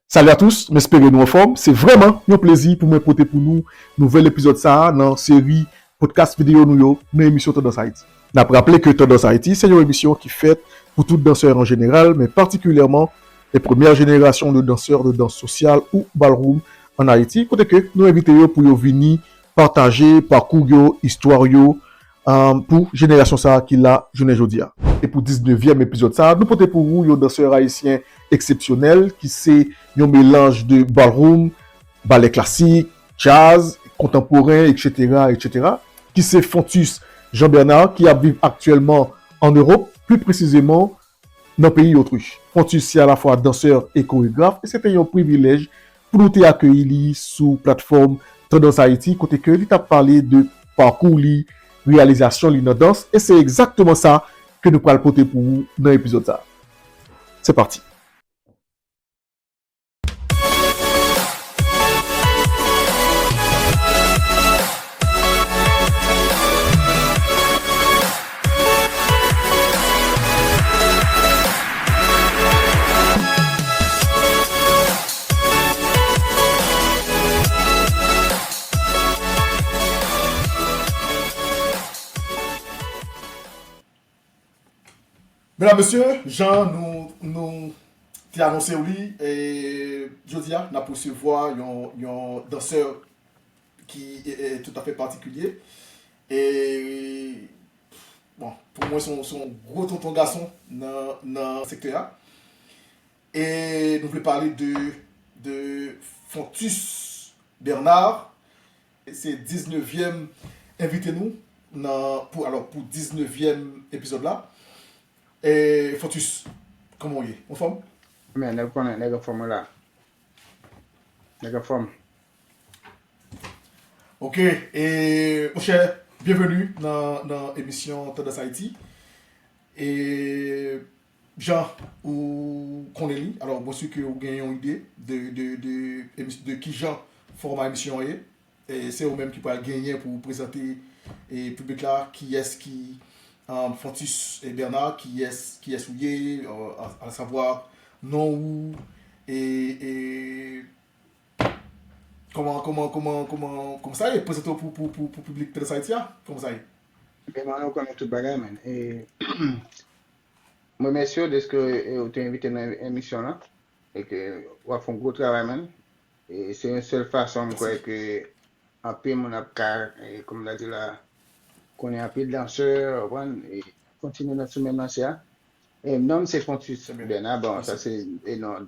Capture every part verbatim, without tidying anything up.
Salut à tous, m espere nou anfòm. Se vrèman yon plezi pou mwen pote pou nou nouvèl epizòd sa a nan seri podcast videyo nou yo nan emisyon Tandans Ayiti. N ap raple ke Tandans Ayiti se yon emisyon ki fèt pou tout dansè an jeneral, men patikilyèman les premières générations de danseurs de danse sociale ou ballroom en Haïti, kote ke nou envite yo pou yo vini pataje pakou yo, istwa yo, um, pou jenerasyon sa a ki la jounen jodi a. E pou diznevyèm epizòd sa a, nou pote pou ou yon dansè ayisyen eksepsyonèl ki se yon melanj de ballroom, balè klasik, djaz, kontanporen, etsetera, etsetera, ki se Fontus Jean Bernard, ki ap viv aktyèlman an Ewòp, pli presizeman nan peyi Otrich. Fontus se alafwa dansè e koregraf, e se te yon privilèj pou nou te akeyi li sou platfòm Tandans Ayiti, kote ke li t ap pale de pakou li, reyalizasyon li nan dans, e se egzakteman sa ke nou pral pote pou ou nan epizòd sa. Se pati. Medam, mesye, jan nou, nou te anonse w li, e jodi a, n ap resevwa yon, yon dansè ki e, e, toutafè patikilye. E, bon, pou mwen, se yon, se yon gwo tonton gason nan, nan sektè a. E nou vle pale de, de Fontus Bernard. Se diznevyèm envite nou nan, pou, alò, pou diznevyèm epizòd la. E, Fontus, kòman w ye? Anfòm? Men, nèg konnen, nèg anfòm la. Nèg anfòm. Ok, e, monchè, byenveni nan, nan emisyon Tandans Ayiti. E, jan ou konnen li, alò, mwen si ke ou gen yon ide de, de, de, emis- de kijan fòma emisyon an ye. E se ou menm ki pral genyen pou prezante e piblik la kiyès ki, um, Fontus e Bernard, kiyès, kiyès ou ye, euh, a, a savwa non ou, e, e kòman, kòman, kòman, kòman, kòman sa ye? Prezante w pou, pou, pou, pou piblik Tandans Ayiti a. Kòman sa ye? Ebyen, mwen, ou konnen tout bagay, man. E, m remèsye w dèske, e, ou te envite m nan emisyon lan. E ke w ap fè yon gwo travay, man. E se yon sèl fason m kwè ke anpil moun ap ka, e, kòm n ta di la, konnen anpil dansè, w konprann, e kontinye nan chemen lansè a. E non m se Fontus Bernard, bon, sa se e non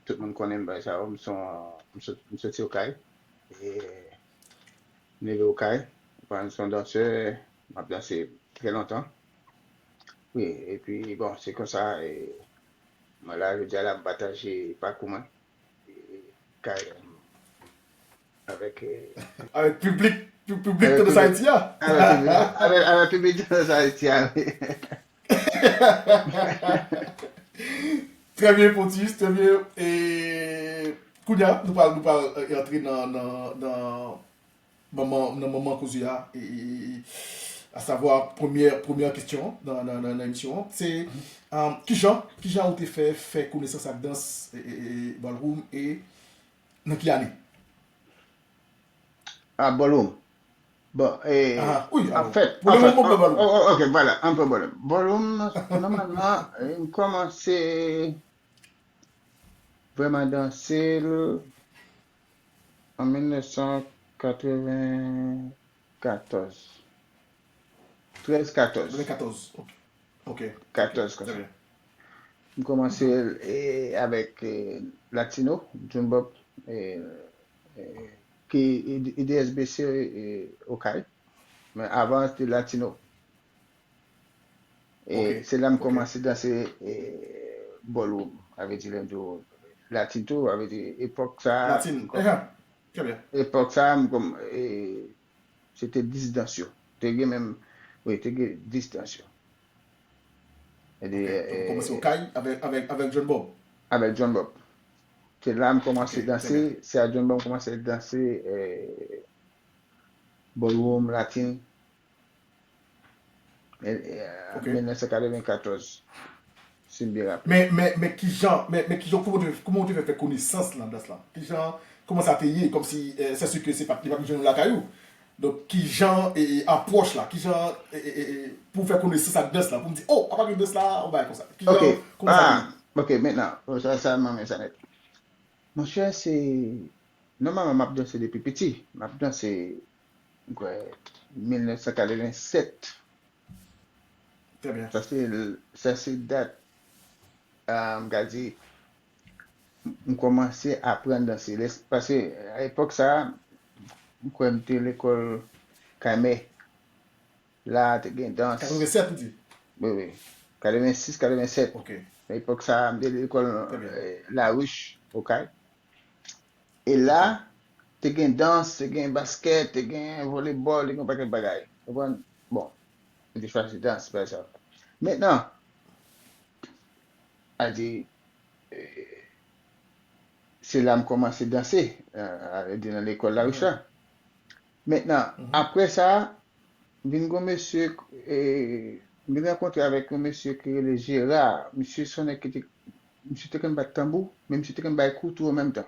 tout moun konnen m bagay sa yo, m se yon, m sot- m soti Okay. E m leve Okay, m se yon dansè, m ap danse trè lontan. Wi, epi, bon, se konsa, e, mwen la, jodi a la, m pataje pakou mwen, e, karyè m avèk, e, avèk piblik, pi- piblik Tandans Ayiti a. Avèk piblik, avèk, avèk piblik Tandans Ayiti a, wi. Trè byen, Fontus, trè byen. E kounye a, nou pral, nou pral, e, antre nan, nan, nan, manman, nan manman koze a, e, e, e, a savwa, premyè, premyè kesyon nan, nan, nan, nan emisyon an, se, um, kijan, kijan ou te fè, fè konesans ak dans, e, e, e, ballroom, e nan ki ane? Ah, ballroom. Bon, e, ah, wi, an fèt, an fèt, oh, oh, ok, vwala, an pwoblèm. Ballroom, nòmalman, e, m kòmanse vrèman danse l an mil nèf san katreven katòz. Trèz katòz. Katòz, ok. Ok. Katòz, konsa. M kòmanse, e, avèk, e, Latino, Junebop, e, e, ki I D S B C, e, Okay. Men avan, se te Latino. E se la m kòmanse danse, e, ballroom, sa vle di lè m di w latin tou, sa vle di epòk sa a, m kòm- Epòk sa a, m kòm, e, se te dis dans yo. Te gen menm, wi, te gen dis dans yo. E de, e, kòmanse Okay avèk, avèk, avèk John Bob. Avèk John Bob. Se la m kòmanse danse, se a John Bob m kòmanse danse, e, ballroom, latin. E, e, an mil nèf san katreven katòz. si m byen raple. Men, men, men kijan, men, men kijan, kòman w te, kòman w te fè fè konesans nan dans lan? Kijan, kòman sa te ye? Kòmsi, eh, c'est sûr que se pa, li pa t janm lakay ou. Donk, kijan, e, e, apwòch la, kijan, e, e, e, e, pou w fè konesans ak dans lan, pou m di, oh, apa gen dans la, yon bagay konsa. Kijan, Ok, kòman sa te ah, ye? Ok, mentnan, oh, sa, sa, m renmen sa nèt. Monchè, se, nòmalman, m ap danse depi piti. M ap danse, m kwè, mil nèf san katrevennsèt. Trè byen. Sa se, sa se dat, ah, m ka di, m kòmanse aprann danse. Lè, paske a epòk sa, m kwè m te lekòl Kaymè. La, te gen dans. Katrevennsèt, ou di? Wi, wi. Katrevensis, katrevennsèt. Ok. Nan epòk sa, m te lekòl, Trè byen. eh, Larich, Okay. E la, te gen dans, te gen baskèt, te gen volebòl, te gen yon pakèt bagay. Ou konprann? Bon, m te chwazi dans, pa egzanp. Mentnan, a di, eh, se la m kòmanse danse, eh, a di nan lekòl Larich la. Mentnan, apre sa, vin gon mesye, eh, m vin rankontre avèk yon mesye ki rele Gérard. Misye se yon nèg ki te, misye te konn bat tanbou, men misye te konn bay kou tou an menm tan.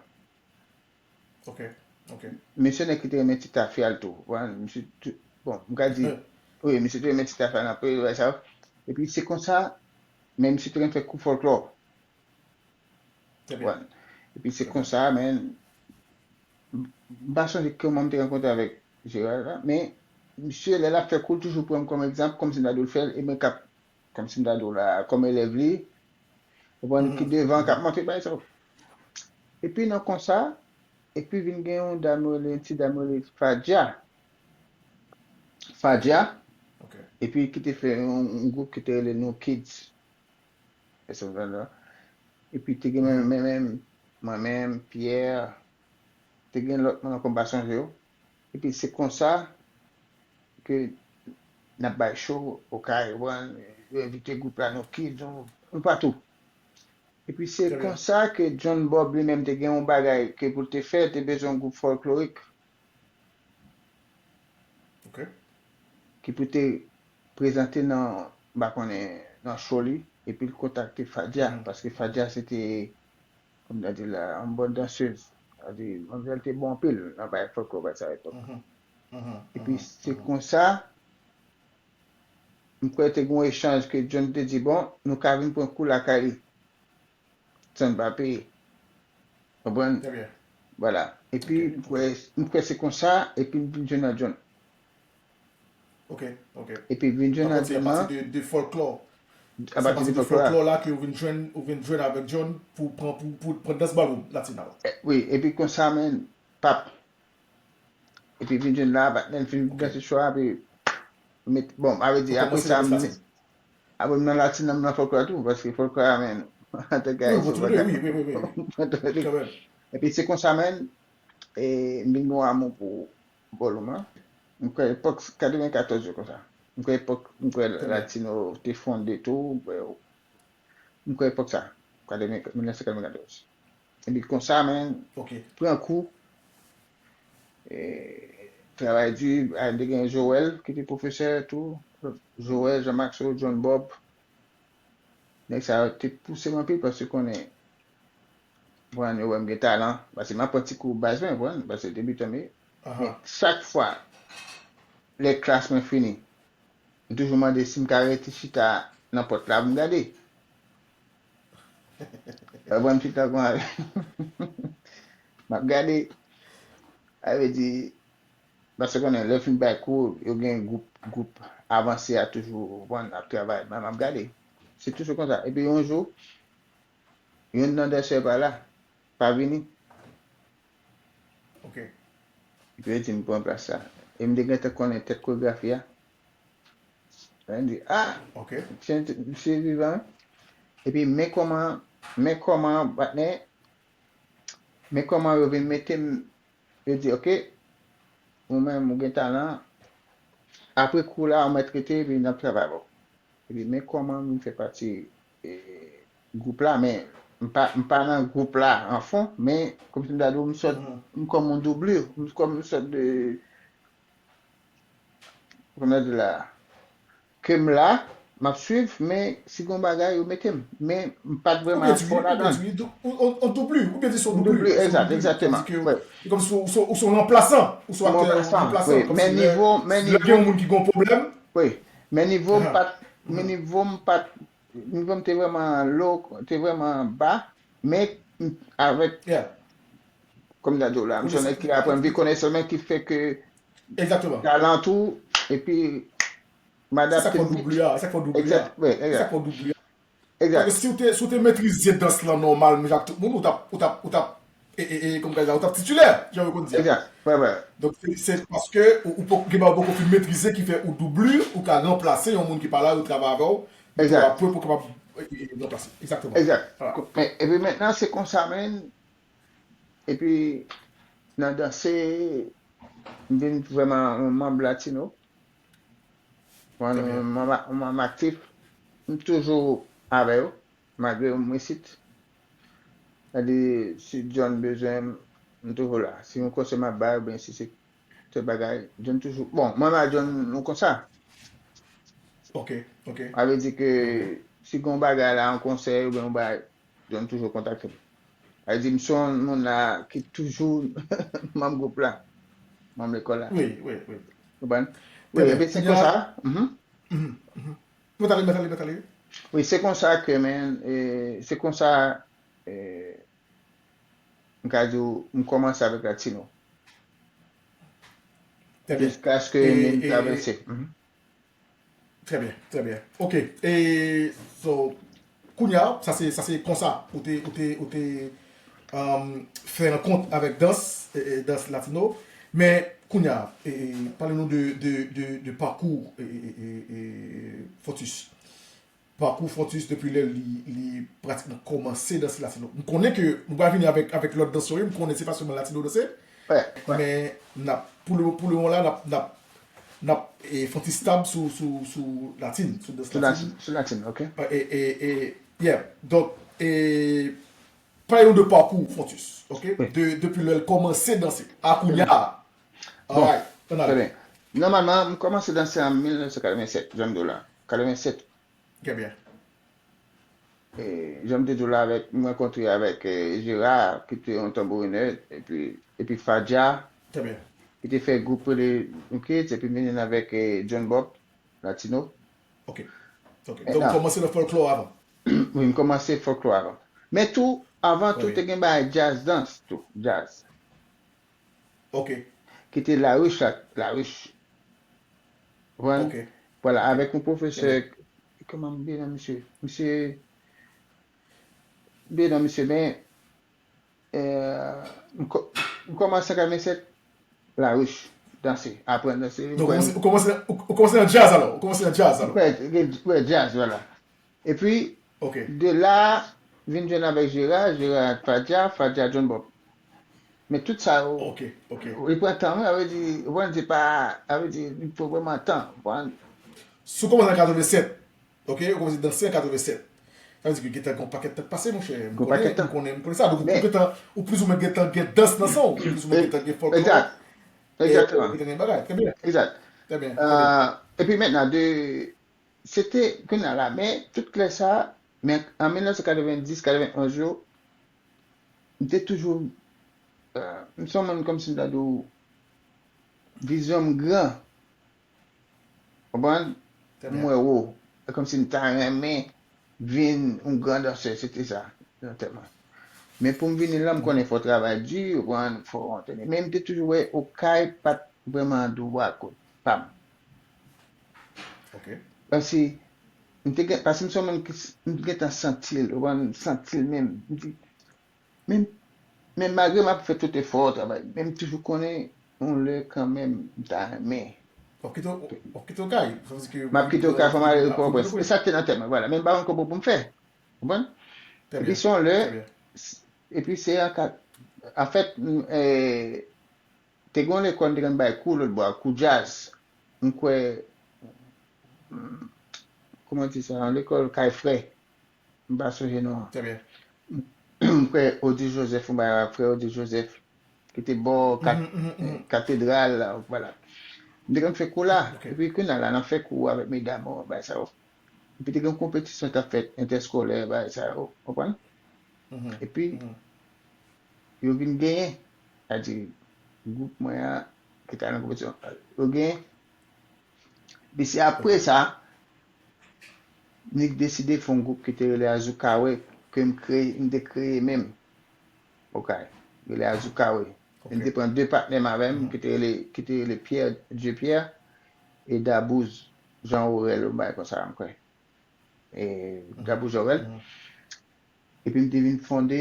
Ok, ok. Misye nèg ki te renmen ti tafyal tou. Bon, misye tou, bon, m ka di, wi, misye te renmen ti tafyal anpil, wè sa. Epi se konsa, men misye te renmen fè kou fòlklò. Trè Wè. byen. Epi se konsa, men, m m pa sonje kòman m te rankontre avèk Gérard la, men misye, lè l ap fè kou, l toujou pran m kòm egzanp, kòmsi m ta dwe fè l, e mwen k ap, kòmsi m ta dwe la, kòm elèv li, ou konprann, ki devan, k ap montre bay sa. Epi nan konsa, epi vin gen yon dam rele, yon ti dam rele Fadja. Fadja, Ok. Epi ki te fè yon, yon gwoup ki te rele New Kids. Èske w konprann la? Epi te gen mwen menm, mwen menm, Pierre, te gen lòt moun ankò m pa sonje yo. Epi se konsa ke n ap bay show Okay, ou konprann, yo envite gwoup la New Kids, nou, nou patou. Epi se Trè byen. Konsa ke John Bob li menm te gen yon bagay ke pou l te fè, te bezwen yon gwoup fòlklorik Ok. ki pou te prezante nan, m pa konnen, nan show li, epi l kontakte Fadia, paske Fadia se te, kòm n a di la, yon bòn dansez. Sa di, manmzèl te bon anpil nan bagay fòlklò, bagay sa epòk. Mhm. Mhm. Epi Mhm. se Mhm. Konsa, m kwè te gen yon echanj ke John te di, bon, nou ka vin pran kou lakay li. San n pa peye. Konprann? Trè byen. Vwala. Epi, Ok, m kwè, m kwè se konsa, epi m vin jwenn ak John. Ok, ok. Epi vin jwenn Donk, ak se John apati nan. De, de fòlklò. A Se pati apati de de fòlklò la. Fòlklò la ke ou vin jwenn, ou vin jwenn avèk John pou pran, pou, pou pran dans ballroom latina. Eh, wi, epi konsa, men, pap. Epi vin jwenn la, patnè l fin Ok. danse chwa, epi met, bon, avè di, Ou apre kòmanse sa, nan dans m, latin. Apre m nan latin nan, m nan fòlkò a tou, paske fòlkò a, men, an tan ke Wi, ou ayisyen, pran tou de, wi, wi, wi, wi. Pran tou de. Kanmenm. Epi se konsa, men, e, m vin gen yon amou pou ballroom lan. M kwè epòk katrevenkatòz yo konsa. M kwè epòk, m kwè Trè byen. Latino te fonde tou, m kwè, m kwè epòk sa, katreven, mil nèf san katrevenkatòz. Epi konsa, men, Ok. Pran kou, e, travay di, a, te gen Joel, ki te pwofesè tou, Joel, Jean Maxo, John Bob. Nèg sa yo te pouse m anpil, paske konnen, bon, yo wè m gen talan, paske m ap pran ti kou baz mwen, konprann, paske debitan m ye. Men Aha. Chak fwa, lè klas mwen fini, m toujou mande si m ka rete chita nan pòt la pou m gade. Lè mwen chita konsa, m ap gade. Sa vle di, paske konnen, lè yo fin bay kou, yo gen gwoup, gwoup avanse a toujou, konprann, ap travay. Mwen, m ap gade. Se toujou konsa. Epi yon jou, youn nan dansè pa la, pa vini. Ok. Epi yo di m pran plas sa. E m te gentan konnen tèt koregrafi a. Mwen di, ah, Ok. misye, misye vivan. Epi men kòman, men kòman, patnè, men kòman yo vin mete m, yo di, ok, ou menm, ou gen talan. Apre kou la, ou mèt rete, epi n ap travay avè w. Epi men kòman m fè pati, e, gwoup la, men m pa, m pa nan gwoup la an fon, men kòmsi m ta di w, m sòt, m kòm yon doublure, m kòm yon sòt de, kòman di la, ke m la, m ap swiv, men si gen yon bagay, yo mete m. Men m pa t Ou vrèman byen di wi, fò ou byen ladan di l. wi. Dou- Ou, ou, ou doubli, ou byen di se yon M doubli, double, se yon egzat, doubli. Sa vle egzakteman. di ke Wi. e kòm si ou, ou, ou se yon ranplasan, ou se yon M aktè, yon ranplasan, ranplasan. wi. Kòm Men si lè, nivo, men lè gen nivo, yon moun ki gen yon pwoblèm, wi. Men nivo m ah, pa t, men nivo m pa t, nivo m te vrèman low, te vrèman ba, men m- avèk, yeah. kòm m ta di w la, m se yon Konesans, nèg ki aprann vin konesans, men ki fè ke egzakteman. talan tou, epi m Se sa k adapte fè m w doubli vit. A, se sa k fè w doubli A. Egzat, wi, Se sa k egzat. fè w doubli A. Paske Egzat, si w te, si w te metrize dans lan nòmal, men ak tout moun, ou t ap, ou t ap, ou t ap, e, e, e, kòm ou ta di, ou t ap titulè, jan yo konn di a. egzat. Wi, wi. Donk, se, se paske ou, ou poko, gen bagay ou poko fin metrize ki fè ou doubli, ou ka ranplase yon moun ki pa la, yo travay avè w, men tou Egzat. Apre pou kapab e, e, e, ranplase. Egzakteman. Egzat. Vwala. Men, epi mentnan, se konsa, men, epi nan danse, m vin vrèman yon manm latino. Mwen, Trè byen. mwen, mwen, mwen aktif, m toujou avè yo, malgre m isit. Sa di, si John bezwen m, m toujou la. Si yon konsèy m ap bay, oubyen si se tout bagay, John toujou. Bon, mwen, mwen, John, nou konsa. Ok, ok. Sa vle di ke si gen yon bagay la, yon konsèy, oubyen yon bagay, John toujou kontakte m. Sa vle di, m se yon moun la ki toujou manm gwoup la, manm lekòl la. Wi, wi, wi. Konprann? Trè Wi, byen. epi se Kounye a, konsa. Mhm. mhm, mhm. Mèt ale, mèt ale, mèt ale. Wi, se konsa ke, men, e, se konsa, e, m ka di w, m kòmanse avèk latino. Trè byen. Jiskaske E, men m e, travèse. Mhm. Trè byen, trè byen. Ok. E, so, kounye a, sa se, sa se konsa ou te, ou te, ou te um, fè rankont avèk dans, e, e, dans latino. Men, kounye a, e, e, pale nou de, de, de, de pakou e, e, e, e, e, Fortus. Pakou Fortus depi lè li, li pratikman kòmanse danse latino. M konnen ke nou pral vini avèk, avèk lòt dans yo, wi, m konnen se pa sèlman latino danse, Wè, wè. Men n ap, pou le, pou le moman la, n ap, n ap, n ap e, fè yon ti stab sou, sou, sou latin, sou dans Sou latin. latin, sou latin, ok. E, e, e, yeah. Donk, e, pale nou de pakou Fortus, ok? Wi. De, depi lè l kòmanse danse. A kounye a. Bon, Alright, ann trè ale. Byen. Nòmalman, m kòmanse danse an mil nèf san katrevensèt, jan m di w la. Katrevensèt. Trè byen. E, jan m te di w la, avèk, m rankontre avèk e, Gérard, ki te yon tanbourinè, epi, epi Fadja, Trè byen. ki te fè gwoup rele New Kids, epi m vin avèk e, John Bob, Latino. Ok. Ok. E Donk, la, kòmanse nan fòlklò avan. Wi, m kòmanse fòlklò avan. Men tou, avan Trè tou, te byen. Gen bagay djaz dans tou, djaz. Ok. Ki te Larich la, Larich. Konprann? Ok. Vwala, avèk yon pwofesè, Ebyen. Kòman m bliye non misye? Misye, m bliye non misye, men, e, m kò- m kòmanse an katrevensèt, Larich, danse, aprann danse, m Donk, ou kwè, kòmanse, ou kòmanse nan, ou kòmanse nan djaz alò. Ou kòmanse nan djaz m alò. kwè, m kwè djaz, vwala. Epi, Ok. de la, vin jwenn avèk Jera, Jera Fadja, Fadja John Bob. Men tout sa yo, Ok, ok. Li pran tan, wi, sa vle di, ou konprann, se pa, sa vle di, li pran vrèman tan, ou konprann? Si w kòmanse an katrevensèt, ok, ou kòmanse danse an katrevensèt. Sa vle di ke gentan gen yon pakèt tan k pase, monchè. M Gon konnen, pakèt m tan. Konnen, m konnen sa. Donk, ou Men, gentan, ou plizoumwen gentan gen dans nan san w, ou plizoumwen gentan gen fòlklò. Egzat. E, Egzakteman. ou gentan gen bagay. Trè byen. Egzat. Trè byen. Trè byen. E, epi mentnan, de, se te, kounye a la, men, tout klè sa, men an mil nèf san katrevendis, katrevenonz yo, m te toujou, e, m se yon moun kòmsi m ta di w, vizyon m gran. Konprann? M wè wo. E kòmsi m ta renmen vin yon gran dansè, se te sa, nan tèt mwen. Men pou m vini la, m konnen fò w travay di, ou konprann, fò w antrene. Men m te toujou wè Okay pa t vrèman andwa kot pa m. Ok. Paske m te gen, paske m se yon moun ki s- m gentan santi l, ou konprann, m santi l menm. M di, men, men malgre m ap fè tout efò, travay, men m toujou konnen yon lè kanmenm m ta renmen. W ap kite, w ap kite Okay. Sa vle di ke m ap kite Okay, fò m ale Pòtoprens. E sa k te nan tèt mwen, vwala. Men m pa konn kòman pou m fè. Konprann? Epi se yon lè, epi se an ka, anfèt, m, e, te gen yon lekòl m te konn bay kou lòt bò a, kou djaz. M kwè, m, kòman di sa, yon lekòl Kay Frè. M pa sonje non an. M kwè Odi Joseph, yon bagay, frè Odi Joseph, ki te bò kat- katedral la, vwala. M te konn fè kou la. Epi kounye a la, nan fè kou avèk medam, yon bagay sa yo. Epi te gen yon konpetisyon k t ap fèt entèskolè, bagay sa yo, konprann? Epi, yo vin genyen. Sa di, gwoup mwen an, ki t al nan konpetisyon, yo genyen. Epi se apre sa, Nick deside fè yon gwoup ki te rele Azukawe, ke m kreye, m te kreye menm. Okay. Rele Azukawe. M te pran de patnè m avè m, ki te rele, ki te rele Pierre, Dieu Pierre, e Dabouz, Jean Aurel, yon bagay konsa, m kwè. E, Dabouz Jean Aurel. Epi m te vin fonde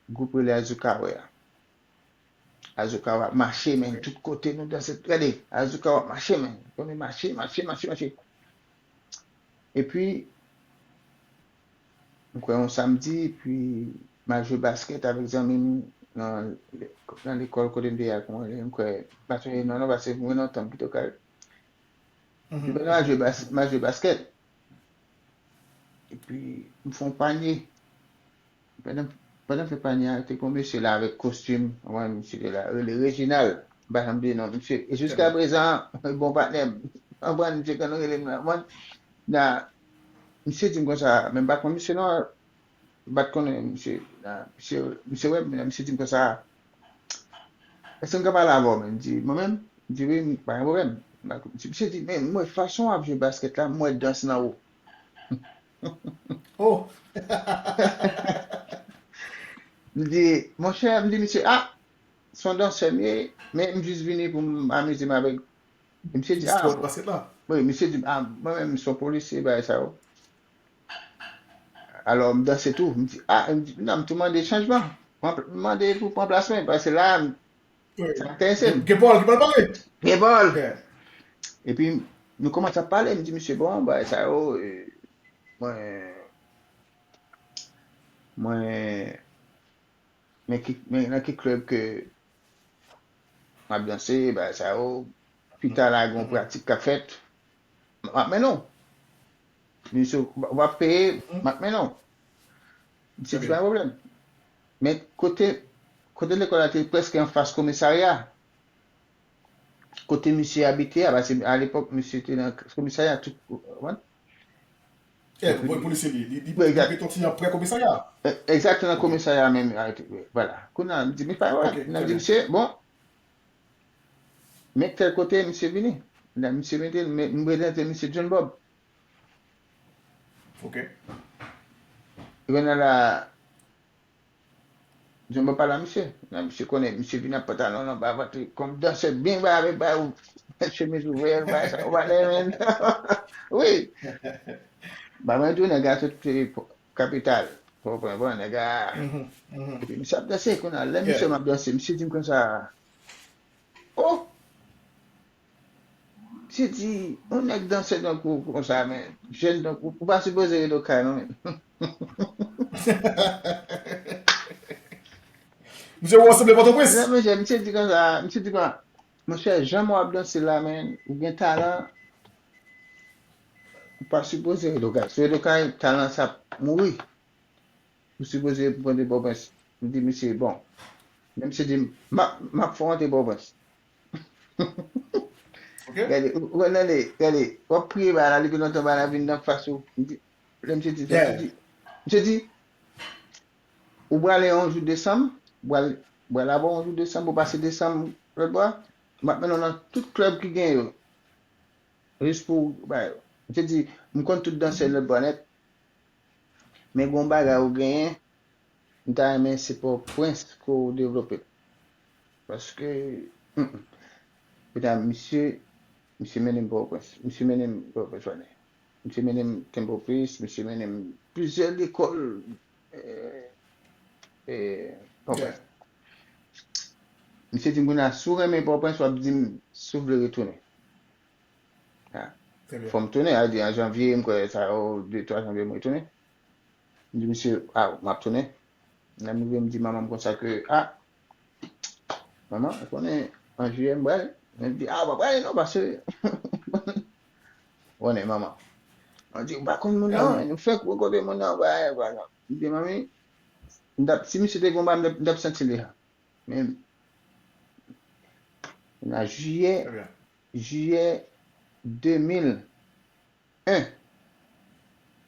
gwoup rele Azukawe a. Azukawe ap mache, men tout kote nou danse. Gade, Azukawe ap mache, men. Konnen mache, mache, mache, mache. Epi, m kwè yon samdi, epi m al jwe baskèt avèk zanmi m nan, nan lekòl kote m te ye a, kòman rele, m kwè, m pa sonje non, non, paske mwen nan tan m kite kay. Epi, m al jwe bas-, m al jwe baskèt. Epi, m fè yon panye. Pandan, pandan m fè panye a, te gen yon mesye la avèk kostim, w konprann, mesye te la, rele Reginald. M pa janm bliye non misye. E jiska prezan, bon patnè m. W konprann, misye konn rele m la. W konprann? Na, misye di m konsa, men m pa konn misye non, m pa t konnen misye. Na, misye, misye wè m, misye di m konsa, "Èske m ka pale avè w, men?" M di, "Mwen menm?" M di, "Wi, m, pa gen pwoblèm." M di, misye di, "Men, mwen, fason w ap jwe baskèt la, m wè dans nan ou." Oh! M di, "Monchè," m di misye, "ah, se yon dansè m ye, men m jis vini pou m amize m avèk." Misye di, "Ah, sport, baskèt la." Wi, misye di, "Ah, mwen menm, m se yon polisye, bagay sa yo." Alò, m danse tou. M di, "Ah," m di, "non, m tou mande chanjman. M mande pou pran plas mwen, paske la, m Wi. Sa k enterese m. Gen pawòl ki pral pale. Gen pawòl. Yeah. Epi, nou kòmanse ap pale, m di, "Misye, bon, bagay sa yo, e, mwen, mwen, men ki, men nan ki klèb ke m ap danse, bagay sa yo, pita la, gen yon pratik k ap fèt, m ap mennen w." Misye, w ap peye, m ap mennen w. Misye di, "Pa gen pwoblèm." Men kote, kote lekòl la te prèske anfas komisarya. Kote misye abite a, paske alepòk, misye te nan komisarya, tout, w konprann? Eh, pou, pou li se li, li, li, li rete yon ti jan prè komisarya. E, egzakteman, nan komisarya menm, a, vwala. Kounye a, m di, "Men pa wè." Ok, m di, "Misye, bon, men tèl kote, misye vini." La, misye mete, m, m prezante misye John Bob. Ok. Kounye a la, John Bob pale a misye. Nan misye konnen, misye vin ak pantalon l anba vant li, kòm dansè byen ba avèk ba ou, chemiz ouvè, ba sa, ou pa lè, men. Wi. Ba mwen tou, nèg la sot, eh, kapital. Ou konprann, bon, nèg la. Epi misye ap danse, kounye a, lè misye m ap danse, misye di m konsa, "Oh!" Misye di, "Yon nèg dansè tankou w konsa, men, jèn tankou w, ou pa sipoze rete kay non, men." Misye wè w sanble Pòtoprens. Non, monchè, misye di konsa, misye di konsa, "Monchè, jan w ap danse la, men, ou gen talan, ou pa sipoze rete kay. Si w rete kay, talan sa ap mouri." Ou sipoze pran de Pòtoprens. M di misye, "Bon." Men misye di, "M ap, m ap fè w antre Pòtoprens." Ok. Gade, ou, ou, gade, gade, w ap priye ba la, depi lontan ba la vin nan fas ou. M di, lè misye di, misye di, misye di, "Ou prale yon jou desanm, ou pral, ou pral laba yon jou desanm, ou pase desanm lòt bò a, m ap mennen w nan tout klèb ki gen yo." Jis pou, bay, misye di, "M konn tout dansè lòt bò a nèt." Men gon bagay ou genyen, m ta renmen se Pòtoprens ke w devlope l. Paske, mm, mm. Kounya, misye, misye mennen m Pòtoprens. Misye mennen m Pòtoprens, Vanè. Misye mennen m Temple Place, misye mennen m plizyè lekòl, eh, eh, Pòtoprens. Misye di m, "Kounya, si w renmen Pòtoprens, w ap di m si w vle retounen." Ah. Trè byen. Fò m tounen, a di an janvye, m kwè sa yo, de, twa janvye, m retounen. M di misye, "Ah, m ap tounen." Lè m rive, m di manman m konsa ke, "Ah, manman, ou konnen an jiyè m pral." Mwen di, "Ah, w pa prale non, paske," ou konnen manman. Mwen di, "Ou pa konn moun nan, nou fèk rankontre moun nan, bagay, bagay." M di, "Manmi, m t ap, si misye te gon bagay, m t ap, m t ap santi l deja." Men, nan jiyè, jiyè de mil en,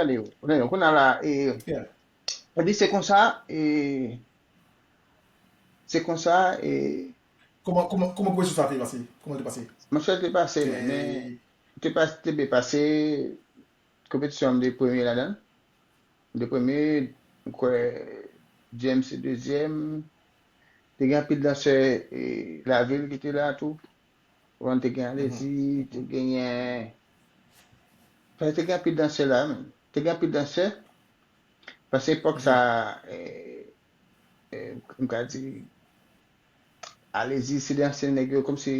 gade yo. Kounye a la, e, epi se konsa, e, se konsa, e, Kòman, kòman, kòman konpetisyon sa te pase? Kòman l te pase? Match la te pase, men, men te pa, te byen pase. Konpetisyon an, m te premye ladan l. M te premye, m kwè James te dezyèm. Te gen anpil dansè, e, lavil ki te la tou. Ou konprann, te gen Alezi, te genyen, te gen anpil dansè la, men. Te gen anpil dansè. Paske epòk sa, e, e, m ka di, Alezi, se de ansyen nèg yo, kòmsi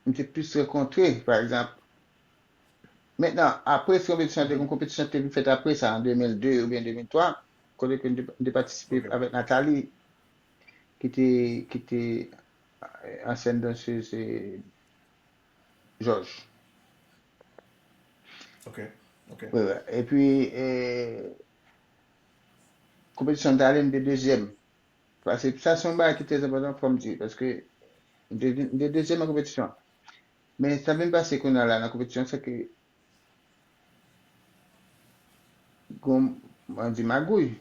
m te plis rankontre, pa egzanp. Mentnan, apre se konpetisyon, te gen konpetisyon ki te vin fèt apre sa, an de mil de oubyen de mil twa, kote ke m te, m te patisipe avèk Nathalie, ki te, ki te, e, ansyèn dansez, e, Jòj. Ok, ok. Wi, wi. Epi, e, konpetisyon an t ale, m te dezyèm. Paske sa se yon bagay ki trè enpòtan, fò m di, paske m te, m te dezyèm nan konpetisyon an. Men sa vin pase kounye a la nan konpetisyon, se ke gon, mwen di magouy.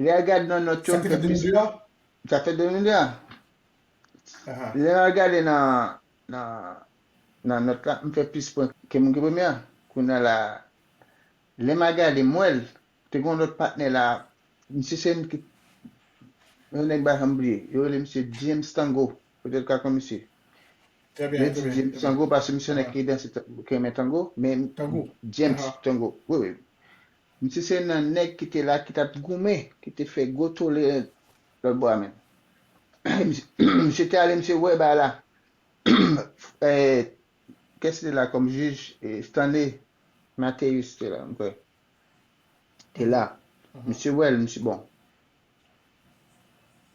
Lè a gade nan nòt yo, Sa te fèt de mil de a? Sa fèt de mil de a. Lè a gade nan, nan, nan nòt la, m fè plis pwen ke moun ki premye a. Kounye a la, lè m a gade, m wè l, te gen yon lòt patnè la, misye se yon ki, yon nèg m pa janm bliye, yo rele misye James Tango, petèt ou ka konn misye. Yo di James Tango paske misye nèg ki danse, ki renmen tango, men James Tango, wi, wi. Misye se nan nèg ki te la, ki t ap goumen, ki te fè gwo tole lòt bò a menm. Misye, misye te ale, misye wè bagay la. E, kiyès ki te la kòm jij? E, Stanley Mateus te la, m kwè. Te la. Misye wè l, misye, bon.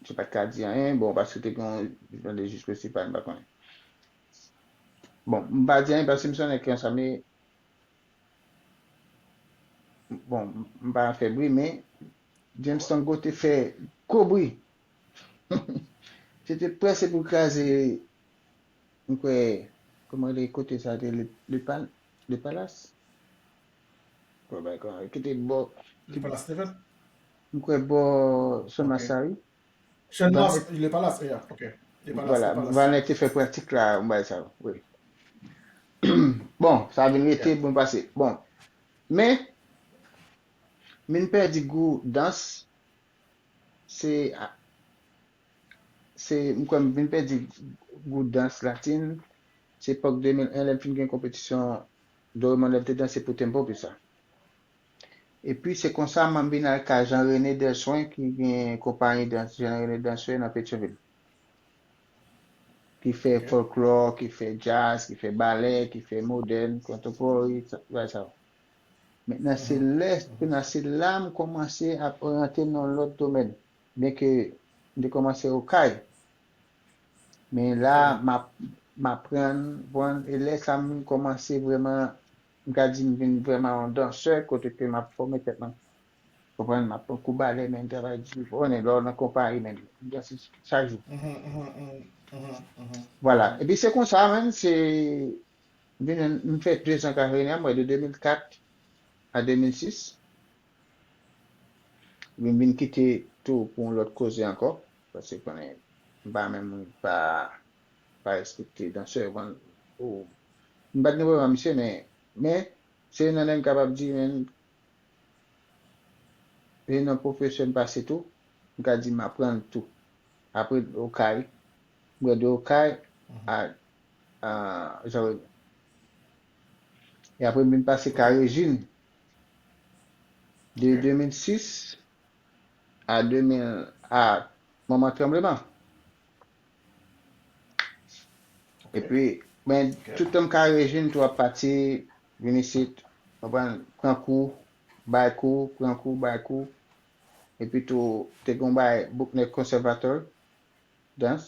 Misye pa t ka di anyen, bon, paske te gen yon jan de jij prensipal, m pa konnen. Bon, m pa di anyen paske misye nèg ki ansanm li, bon, m pa fè bri, men James Tango te fè gwo bri. Se te prèske pou kraze, m kwè, kòman rele kote sa te, le, le, Pal- le Palace? Bon, bagay kòman, ki te bò, Le Palace Stephen? M kwè bò Son Masari. Chan Mas, le Palace, yeah, ok. Vwala, Valnè te fè pratik la, m bay sa, wi. Bon, sa vin rete, bon pase. Bon, men, m vin pèdi gou dans, se, se, m kwè m vin pèdi gou dans latin, se epòk de mil en, lè m fin gen konpetisyon Doreman, lè m te danse pou Tempo Pizza. Epi se konsa m vin al ka Jean René Delswen ki gen konpayi dans Jean René Delswen nan Petyonvil. Ki fè fòklò, ki fè djaz, ki fè balè, ki fè modèn, kontanpori, bagay sa yo. Mentnan se lè, mentnan se la m kòmanse ap oryante m nan yon lòt domèn. Byenke m te kòmanse Okay, men la m ap m aprann, konprann, e lè sa m vin kòmanse vrèman, m ka di m vin vrèman yon dansè kote ke m ap fòme tèt mwen. Konprann, m ap pran kou balè, men m travay di, ou konnen, lè w nan konpayi, men m danse chak jou. Vwala. Epi se konsa, men, se, m vin, m fè de zan Carolina, mwen, de de mil kat a de mil sis. Epi m vin kite tou pou yon lòt koze ankò. Paske konnen, m pa menm, m pa, pa respekte dansè. Bon, ou, m pa t gen pwoblèm ak misye, men, men, se youn nan nèg m kapab di, men, se youn nan pwofesè m pase tou, m ka di m aprann tou. Apre Okay, m rete Okay a, a Jean René. E apre m vin pase Carey Jean de de mil sis a de mil, a moman tranbleman. Epi, men, tout tan m ka rejwenn tou ap pati, vin isit, konprann, pran kou, bay kou, pran kou, bay kou. Epi tou, te gen yon bagay, Buckner Conservatoire, dans.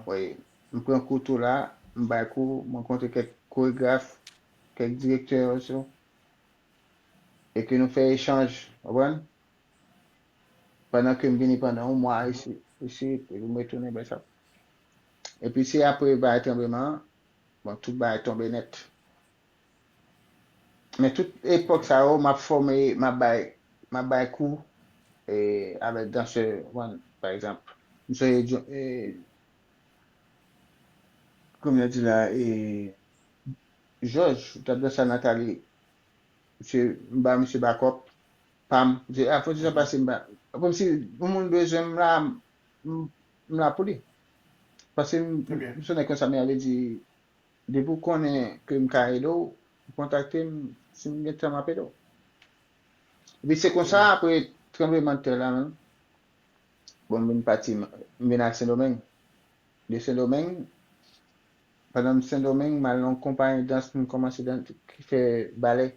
Wi, m pran kou tou la, m bay kou, m rankontre kèk koregraf, kèk direktè osi. E ke nou fè echanj, konprann? Pandan ke m vini pandan yon mwa isi, isi, epi m retounen bay sa. Epi se apre bagay tranbleman an, bon, tout bagay tonbe nèt. Men tout epòk sa yo, m ap fòme, m ap bay, m ap bay kou, e, avèk dansè, konprann, pa egzanp. M sonje, e, kòman yo di la, e, Jòj, ou t ap danse a Nathalie, misye, m ba misye bakòp pa m. Misye, a, fò di sa pase m ba. Kòmsi yon moun bezwen m la, m, m la pou li. Paske m, m se nèg konsa, men sa vle di, depi w konnen ke m ka ede w, ou kontakte m, si m gen tan, m ap ede w. Epi se konsa, apre tranblemanntè la menm, bon, m vin pati, m vin al Sendomeng. De Sendomeng, pandan m Sendomeng, m al nan yon konpayi dans, m kòmanse dans, ki fè balè.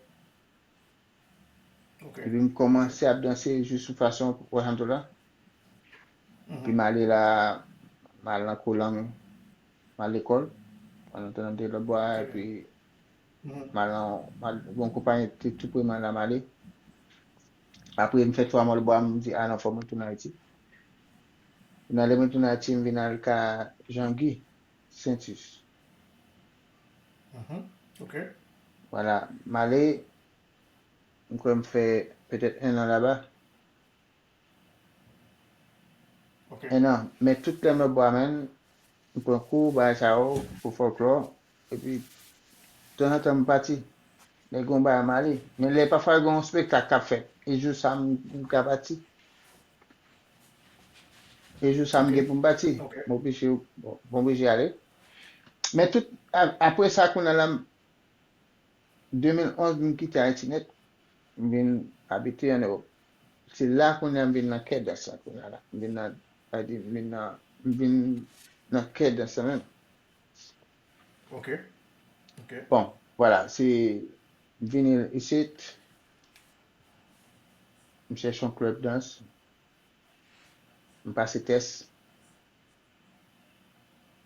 Epi m kòmanse ap danse jis yon fason, w wè sa m di w la. Epi m ale la, m al nan Kolang, m al lekòl, pandan tan m te lòtbò a, epi m al nan, m al, bon, konpayi te tou pre mwen la, m ale. Apre, m fè twa mwa lòtbò a, m di, a non, fò mwen tounen Ayiti. Nan lè mwen tounen Ayiti, m vin al ka Jean Guy Saintus. Vwala, m ale, m kwè m fè petèt en an laba. En an. Men tout lè m lòtbò a, men, m pran kou, bagay sa yo, pou fòklò. Epi, tanzantan, m pati. Lè gen yon bagay, m ale. Men lè pafwa, gen yon espektak k ap fèt. E jou sa, m, m ka pati. E jou sa, m gen pou m pati. M oblije, bon, m oblije ale. Men tout, a- apre sa, kounye a la, m- de mil onz, m kite Ayiti nèt, m vin abite ann Ewòp. Se la kounye a m vin nan kè dans la kounye a la. M vin nan, sa di, m vin nan, m vin nan kè dans la menm. Ok. Ok. Bon, vwala, se m vini isit, m chèche yon club dans, m pase tès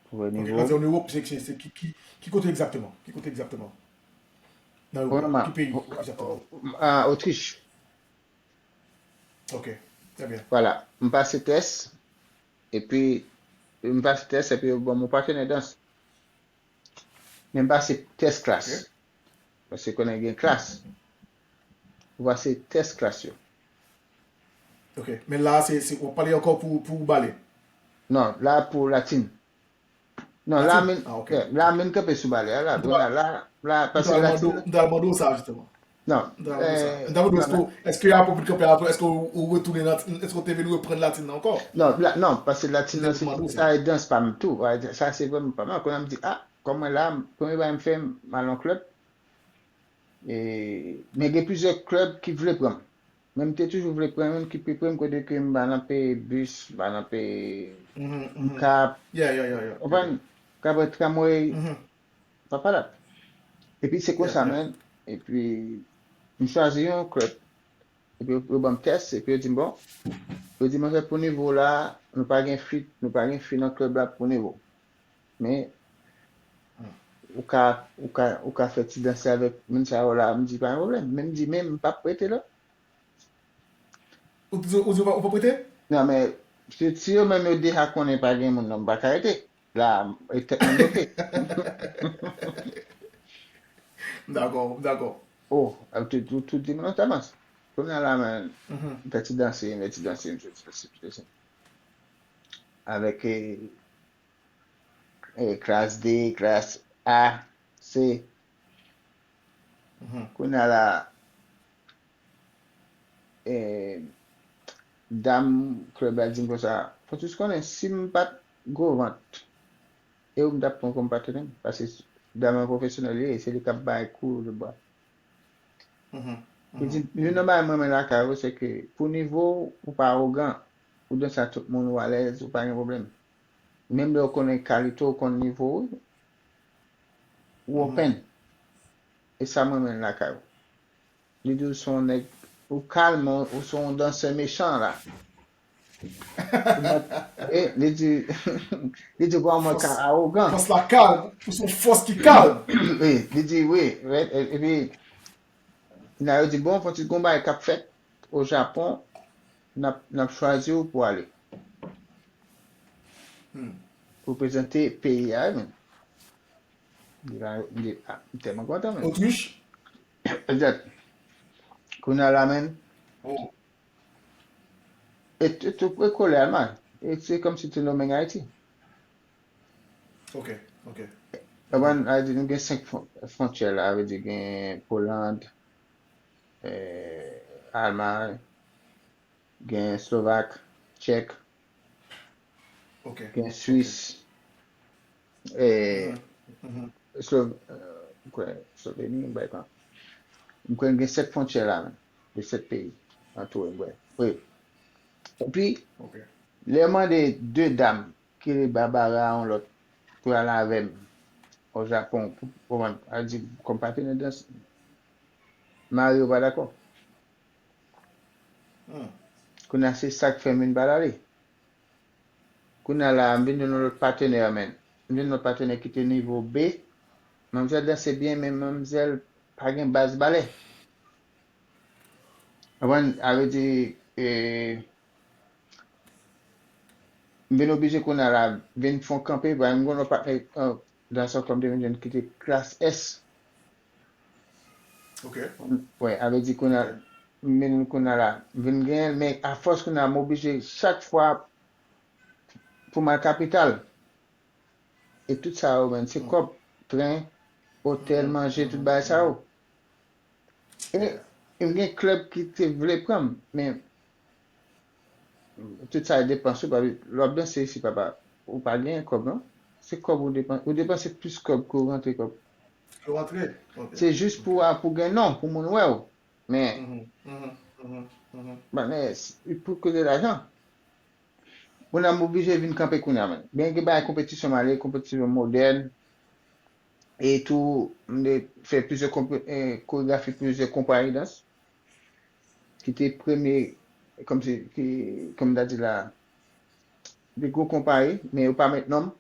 pou wè nivo. Ok, lè w di ann Ewòp, se, se, se ki, ki, ki kote egzakteman? Ki kote egzakteman? Nan Ewòp, ki peyi egzakteman? An Otrich. Ok, trè byen. Vwala, m pase tès, epi, m pase tès, epi yo ban m yon patnè dans. Men m pase tès klas. Ok. Paske konnen gen klas. Ou pase tès klas yo. Ok. Men la, se, se, w ap pale ankò pou, pou balè. Non, la pou latin. Non, la min, la min kanpe sou balè a la. Kounye a la, la, paske latin. M ta al mande w sa, jisteman. Non. M ta al mande w sa. M ta al mande w, èske w, èske y a pwofit kanpe a tou, èske w, w retounen latin, èske w te vin reprann latin nan ankò? Non, la, non, paske latin nan, se, sa e dans pa m tou. Sa se vrèman pa m. Kounye a m di, a, kòm mwen la, premye bagay m fè, m al nan klèb. E, men gen plizyè klèb ki vle pran m. Men m te toujou vle pran youn ki pi pre m, kote ke m pa nan peye bis, m pa nan peye kap. Konprann? Kap tramway, pa palab. Epi se konsa, men. Epi m chwazi yon klèb. Epi yo, yo ban m tès, epi yo di m, bon, yo di, monchè, pou nivo w la, nou pa gen fi, nou pa gen fi nan klèb la pou nivo w. Men, ou ka, ou ka, ou ka fè ti danse avèk moun sa yo la, m di, pa gen pwoblèm. Men m di, men m p ap prete, non. Ou di, ou di ou p ap prete? Non, men, si, si yo menm yo deja konnen pa gen moun, non, m pa ka rete. La, e tèt mwen bloke. M dakò, m dakò. Oh, tout, tout, tout di m nan tèlman. Kounye a la, men, m fè ti danse, m fè ti danse, m fè ti danse, m fè ti danse. Avèk, eh, eh, klas D, klas A, C. Kounye a la, eh, dam klèb la di m konsa, Francis, konnen si m pa t gwo vant, e ou m t ap pran kòm patnè m, paske dam nan pwofesyonèl li ye, se li k ap bay kou de bwa. Li di, youn nan bagay mwen renmen lakay ou, se ke pou nivo w, ou pa awogan, ou danse ak tout moun, ou alèz, ou pa gen pwoblèm. Menm lè w konnen kalite w, ou konn nivo w, ou open. E sa mwen renmen lakay ou. Li di ou se yon nèg, ou kalm, ou se yon dansè mechan la. E, li di, li di kòman mwen ka awogan. Fòs la kalm, ou se yon fòs ki kalm. Wi, li di wi, epi, nan yo di, bon, fò ti gon bagay k ap fèt o Japon, n ap, n ap chwazi w pou ale. Pou prezante peyi a, men. Li la, li, ah, m tèlman kontan, men. Otrich? Egzat. Kounye a la, men. Oh. E tou, tou, e kole Almay. E se kòmsi te nonmen Ayiti. Ok, ok. Konprann? Sa vle di nou gen senk fwon-, fwontyè la, sa vle di gen Poland, eh, Almay, gen Slovak, Tchèk, gen Swis, eh, Slo-, eh, m kwè Sloveni, m bay tan. M kwè gen sèt fwontyè la menm, de sèt peyi antoure m, wi. Epi, lè yo mande de dam ki rele Barbara a yon lòt pou al avè m o Japon, pou, pou mwen, al di kòm patnè dans, mari yo pa dakò. Kounye a se sa k fè m vin pa l ale. Kounye a la, m vin jwenn yon lòt patnè, men. M jwenn yon lòt patnè ki te nivo B. Manmzèl danse byen, men manmzèl pa gen baz balè. Konprann? Sa vle di, eh, m vin oblije kounye a la, vin fè yon kanpe, paske m gen yon lòt patnè, eh, dansè kòm te vin jwenn ki te klas S. Ok. Wè, sa vle di kounye a, m vin kounye a la, m vin genyen l, men afòs kounye a, m oblije chak fwa pou m al kapital. E tout sa yo, men, se kòb, tren, otèl, manje, tout bagay sa yo. E, e m gen klèb ki te vle pran m, men tout sa e depans wi, papi. Lè w ap danse isi, papa, ou pa genyen kòb, non. Se kòb ou depanse, ou depanse plis kòb ke w rantre kòb. Ke w rantre? Ok. Se jis pou, pou gen non, pou moun wè w. Men, men, pou kote lajan. Kounye a m oblije vin kanpe kounye a, men. Byen gen bagay konpetisyon m ale, konpetisyon modèn. E tou, m te fè plizyè konpe-, eh, koregrafi plizyè konpayi dans. Ki te premye, kòmsi, ki, kòm m ta di la, de gwo konpayi, men yo pa met non m.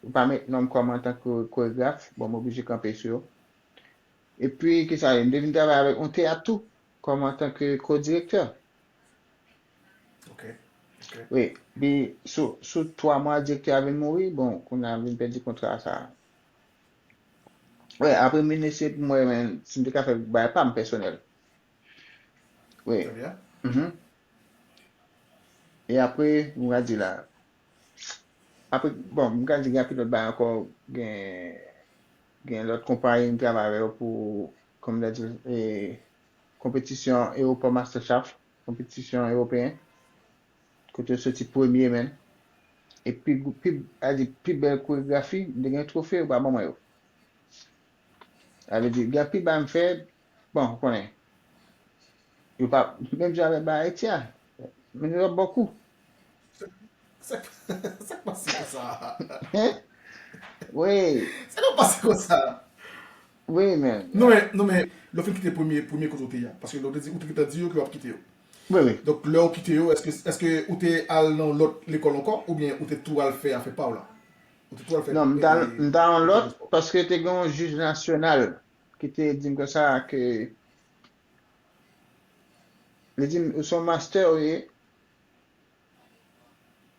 Yo pa met non m kòm antanke koregraf. Bon, m oblije kanpe sou yo. Epi, kisa, m te vin travay avèk yon teyat tou, kòm antanke ko-direktè. Ok, ok. Wi, epi sou, sou twa mwa, direktè a vin mouri, bon, kounye a m vin pèdi kontra sa a. Wi, apre m vin eseye pou m wè, men, si m te ka fè bagay pa m pèsonèl. Wi. Trè byen. Mhm. E apre, m va di la, Apre, bon, m ka di gen anpil lòt bagay ankò, gen, gen lòt konpayi m travay avè yo pou, kòm m ta di, e, konpetisyon Ewopò Masterchef, konpetisyon ewopeyen, kote yo soti premye, menm. E pi, pi, a di, pi bèl koregrafi, m te gen twofe, yo pa ban mwen yo. Sa vle di, gen anpil bagay m fè, bon, ou konnen. Yo pa, menm jan avèk bagay Ayiti a, men yo ap ba w kou. Sa, sa k pase konsa? Hein? Wi. Sa k pase konsa? Wi, men. Non, men, non, men, lè w fin kite premye, premye kote w te ye a. Paske lè w te di, ou te gentan di yo ke w ap kite yo. Wi, wi. Donk, lè w kite yo, èske, èske ou te al nan lòt lekòl ankò, oubyen ou te tou al fè afè pa w la? Ou te tou al fè Non, m ta, m ta yon lòt, paske te gen yon jij nasyonal ki te di m konsa ke, li di m, ou se yon master ou ye,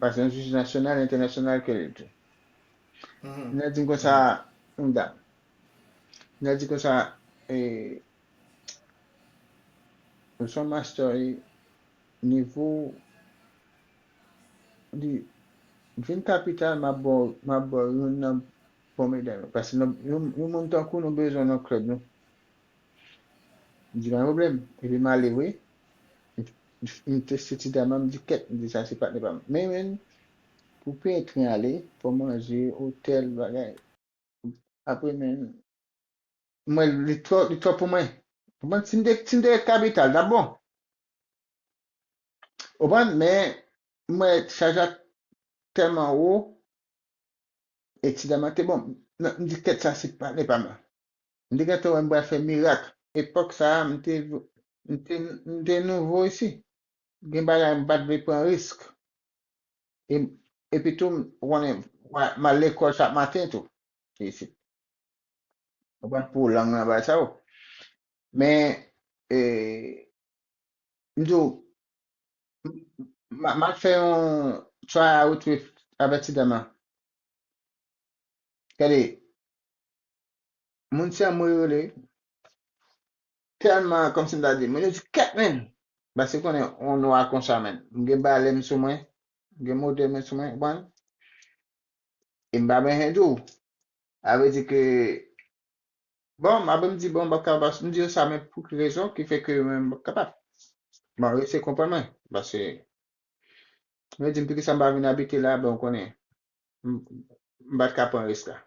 paske yon jij nasyonal, entènasyonal ke li tou. Li di m konsa, yon dam. Li di konsa, e, ou se yon master, e, nivo, li, vin kapital, m ap ba w, m ap ba w youn nan bon medam yo. Paske nou, yon, yon moun tankou nou bezwen nan klèb nou. M di, pa gen pwoblèm. Epi m ale, wi. M, m teste ti dam nan, m di, kèt, m di, sa se patnè pa m. Men, men, pou peye tren ale, pou manje, otèl, bagay. Apre, men, mwen, li twò, li twò pou mwen. Mwen, si m te, si m te ret kapital, t ap bon. Ou konprann? Men, mwen, chaj la tèlman wo, e ti dam nan te bon. M di, kèt, sa se patnè pa m. M te gentan wè m pral fè mirak. Epòk sa a, m te, m te, m te nouvo isi. Gen bagay m pa t vle pran risk. E, epi tou, m, ou konnen, m al lekòl chak maten tou. Isit. Ou konprann, pou lang nan, bagay sa yo. Men, e, m di w, m, m, m ap fè yon try out with avèk ti dam nan. Gade, moun se yon mwen rele, tèlman, kòmsi m ta di, moun yo di, kèt, men! Paske konnen, yon nwa konsa, men. M gen balè m sou mwen, m gen modè mwen sou mwen, ou konprann? E m pa benyen di w. Sa vle di ke, bon, apre m di, bon, m p ap kapab, m di yo sa, men pou ki rezon ki fè ke mwen m p ap kapab? Bon, yo se konprann mwen, paske, yo di m, poukisa m pa vin abite la, bon, ou konnen, m, m pa t ka pran risk la.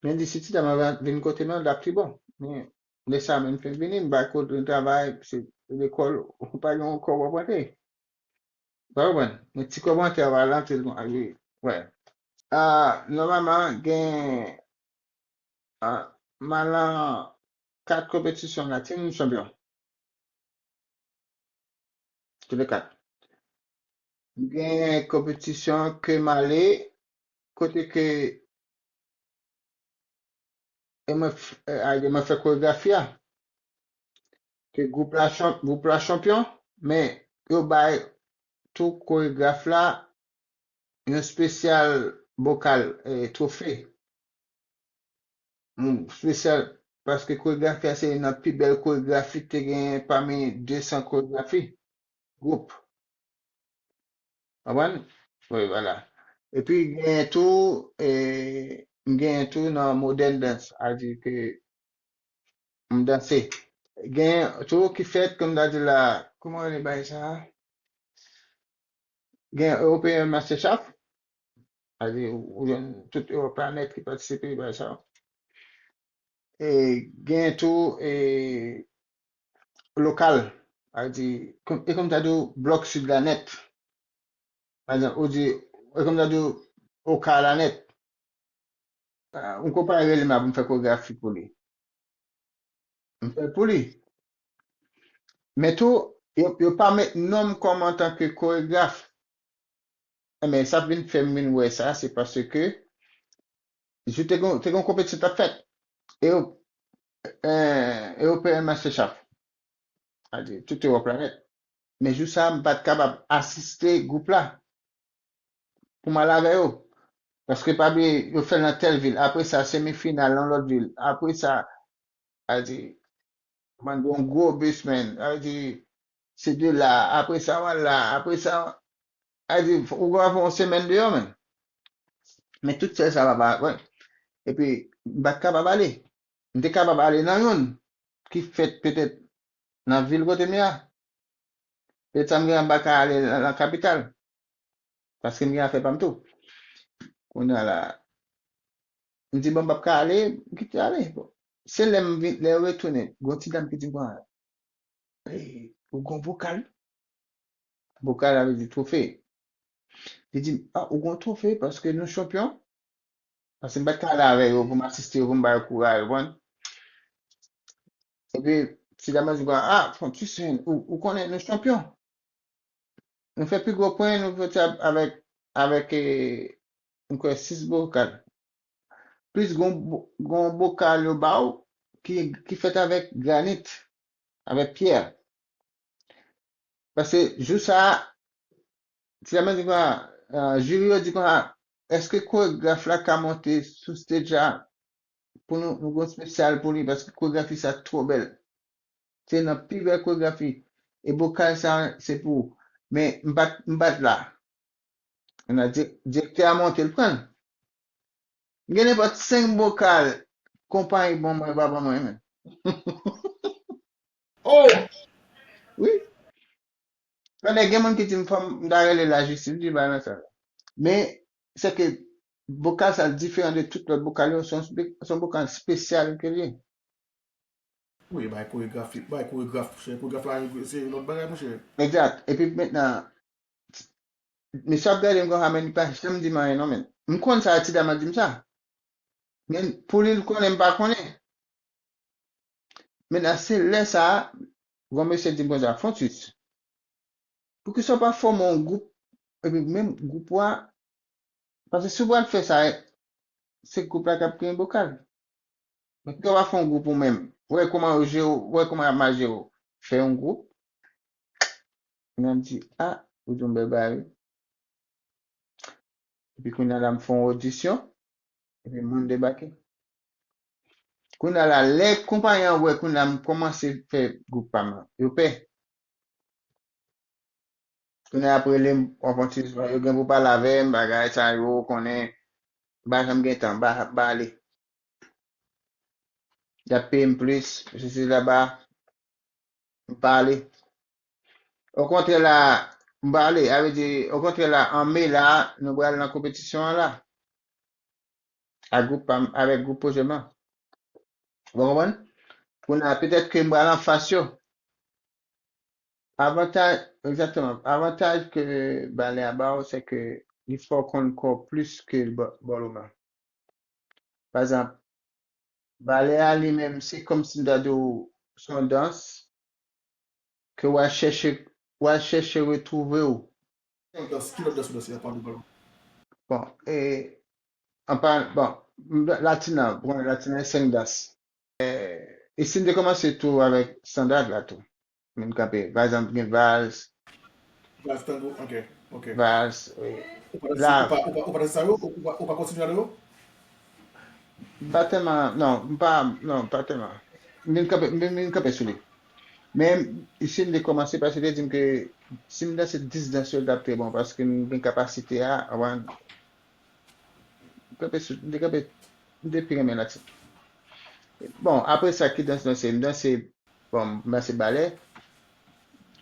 Men di, si ti dam nan vin kote m nan, l ap pi bon. Men, lè sa menm fin vini, m pa kote travay, se lekòl, ou pa gen yon kòb w ap rantre. Ou pa konprann? Men ti kòb rantre a, w al rantre l konsa, wi. Wè. Ah, nòmalman, gen, ah, m al nan kat konpetisyon la, ti moun chanpyon. Tou le kat. M gen konpetisyon ke m ale, kote ke e mwen, f- e, a, e mwen fè koregrafi a. Ke gwoup la, chan- gwoup la chanpyon, men yo bay tou koregraf la yon espesyal bokal, e, twofe. Yon espesyal, paske koregrafi a se youn nan pi bèl koregrafi te genyen pami de san koregrafi gwoup. Konprann? Wi, vwala. Epi genyen tou, e, m genyen tou nan modern dance, a di ke m danse. Genyen tou ki fèt, kòm m ta di la, kòman rele bagay sa a? Gen European Master Chef, sa vle di ou, ou jwenn tout Ewòp la nèt ki patisipe bay sa. E gen tou e, lokal, sa vle di, kòm- e kòm ta di w blòk sid la nèt. Pa egzanp, ou di, e kòm ta di w Oka la nèt. Ah, yon konpayi rele m la pou m fè koregrafi pou li. M fè l pou li. Men tou, yo, yo pa met non m kòm antanke koregraf. Enben, sa k vin fè m vin wè sa, se paske jou te gon, te gon konpetisyon t ap fèt. E yo, e, European Master Chef. Sa vle di, tout Ewòp la nèt. Men jou sa a, m pa t kapab asiste gwoup la pou m al avè yo. Paske pa bliye, yo fè l nan tèl vil. Apre sa, semifinal nan lòt vil. Apre sa, sa vle di, man, gen yon gwo bis, man. Sa vle di, se de la. Apre sa, w al la. Apre sa, a di, ou gen fè yon semèn deyò, men. Men tout sèl sa pa pa, wè. Epi, m pa t kapab ale. M te kapab ale nan youn ki fèt petèt nan vil kote m ye a. Petèt sa m gen an, m pa ka ale nan, nan kapital. Paske m gen afè pa m tou. Kounye a la, m di, bon, m p ap ka ale, m kite ale. Bon. Se lè m vin, lè yo retounen, gon ti dam ki di m konsa, "Hey, ou gon bokal?" Bokal, sa vle di twofe. Li di m, "Ah, ou gon twofe paske nou chanpyon?" Paske m pa t ka ale avè yo pou m asiste yo, pou m ba yo kouraj, ou konprann? Epi, ti dam nan di m konsa, "Ah, Fontus, ou, ou konnen nou chanpyon. Nou fè pi gwo pwen, nou fè sa avèk, avèk, eh, m kwè, sis bokal. Plis gon, bo- gon bokal yo ba w ki, ki fèt avèk granit, avèk pyè." Paske jou sa a, ti dam nan di konsa, ah, jiri yo di konsa, "Èske koregraf la ka monte sou stage la pou nou, nou gen yon espesyal pou li, paske koregrafi sa twò bèl. Se nan pi bèl koregrafi. E bokal sa, se pou ou." Men m pa t, m pa t la. Kounye a, di- direktè a monte, l pran l. M gen nenpòt senk bokal konpayi ban mwen, pa ban mwen, men. Oh! Wi. Tande, gen moun ki di m fò m ta rele lajistis, m di ba nan sa. Men, se ke bokal sa diferan de tout lòt bokal yo, se yon spe- se yon bokal espesyal ke li ye. Wi, bay koregrafi, bay koregraf, monchè. Koregraf la, se lòt bagay, monchè. Egzak. Epi mentnan, mesye ap gade m konsa, men li pa janm di m anyen non, men. M konn sa, ti dam nan di m sa. Men pou li, l konnen, m pa konnen. Mentnan, se lè sa a, gon mesye di m konsa, Fontus, poukisa w pa fòme yon gwoup, epi menm gwoup ou a, paske si w pral fè sa, se gwoup la k ap genyen bokal. Men poukisa w pa fè yon gwoup ou menm? Wè kòman yo jere w, wè kòman y ap mal jere w. Fè yon gwoup. Moun nan di, ah, ou di yon bèl bagay, wi. Epi kounye a la, m fè yon odisyon, epi moun debake. Kounye a la, lè konpayi an wè, kounye a m kòmanse fè gwoup pa m lan, yo pè. Kounye a ap rele m, w ap yon ti, yo gen pou pale avè m, bagay sa yo, ou konnen, m pa janm gen tan, m pa, m pa ale. Y ap peye m plis, sesi laba, m pa ale. Okontrè la, m pa ale, sa vle di, okontrè la, an me la, nou pral nan konpetisyon an la. Ak gwoup pa m, avèk gwoup pwojè m lan. Ou konprann? Kounye a, petèt ke m pral anfas yo. Avantaj, egzakteman, avantaj ke balè a ba w, se ke li fè w konn kò w plis ke bò- bòlou m lan. Pa egzanp, balè a li menm, se kòmsi m ta di w, se yon dans ke w al chèche, w al chèche retwouve w. Dans, ki lòt dans ou danse, apa de bòlou? Bon, e, anpa, bon, m- latina, bon, latina e senk dans. E, e si m te kòmanse tou avèk standard la tou. M vin kanpe, pa egzanp, gen vals, Vals, tango, ok, ok. Vals, e, Ou pa danse, ou pa, ou pa, ou pa danse sa yo? Ou, ou pa, ou pa kontinye avè yo? M pa tèlman, non, m pa, non, m pa tèlman. M vin kanpe, m vin, m vin kanpe sou li. Men, si m te kòmanse, paske te di m ke si m danse dis dans yo, l t ap trè bon, paske m gen kapasite a, avan, m kanpe sou, m te kanpe, m te pi renmen latin. Bon, apre sa, ki dans m danse? M danse, bon, m danse balè,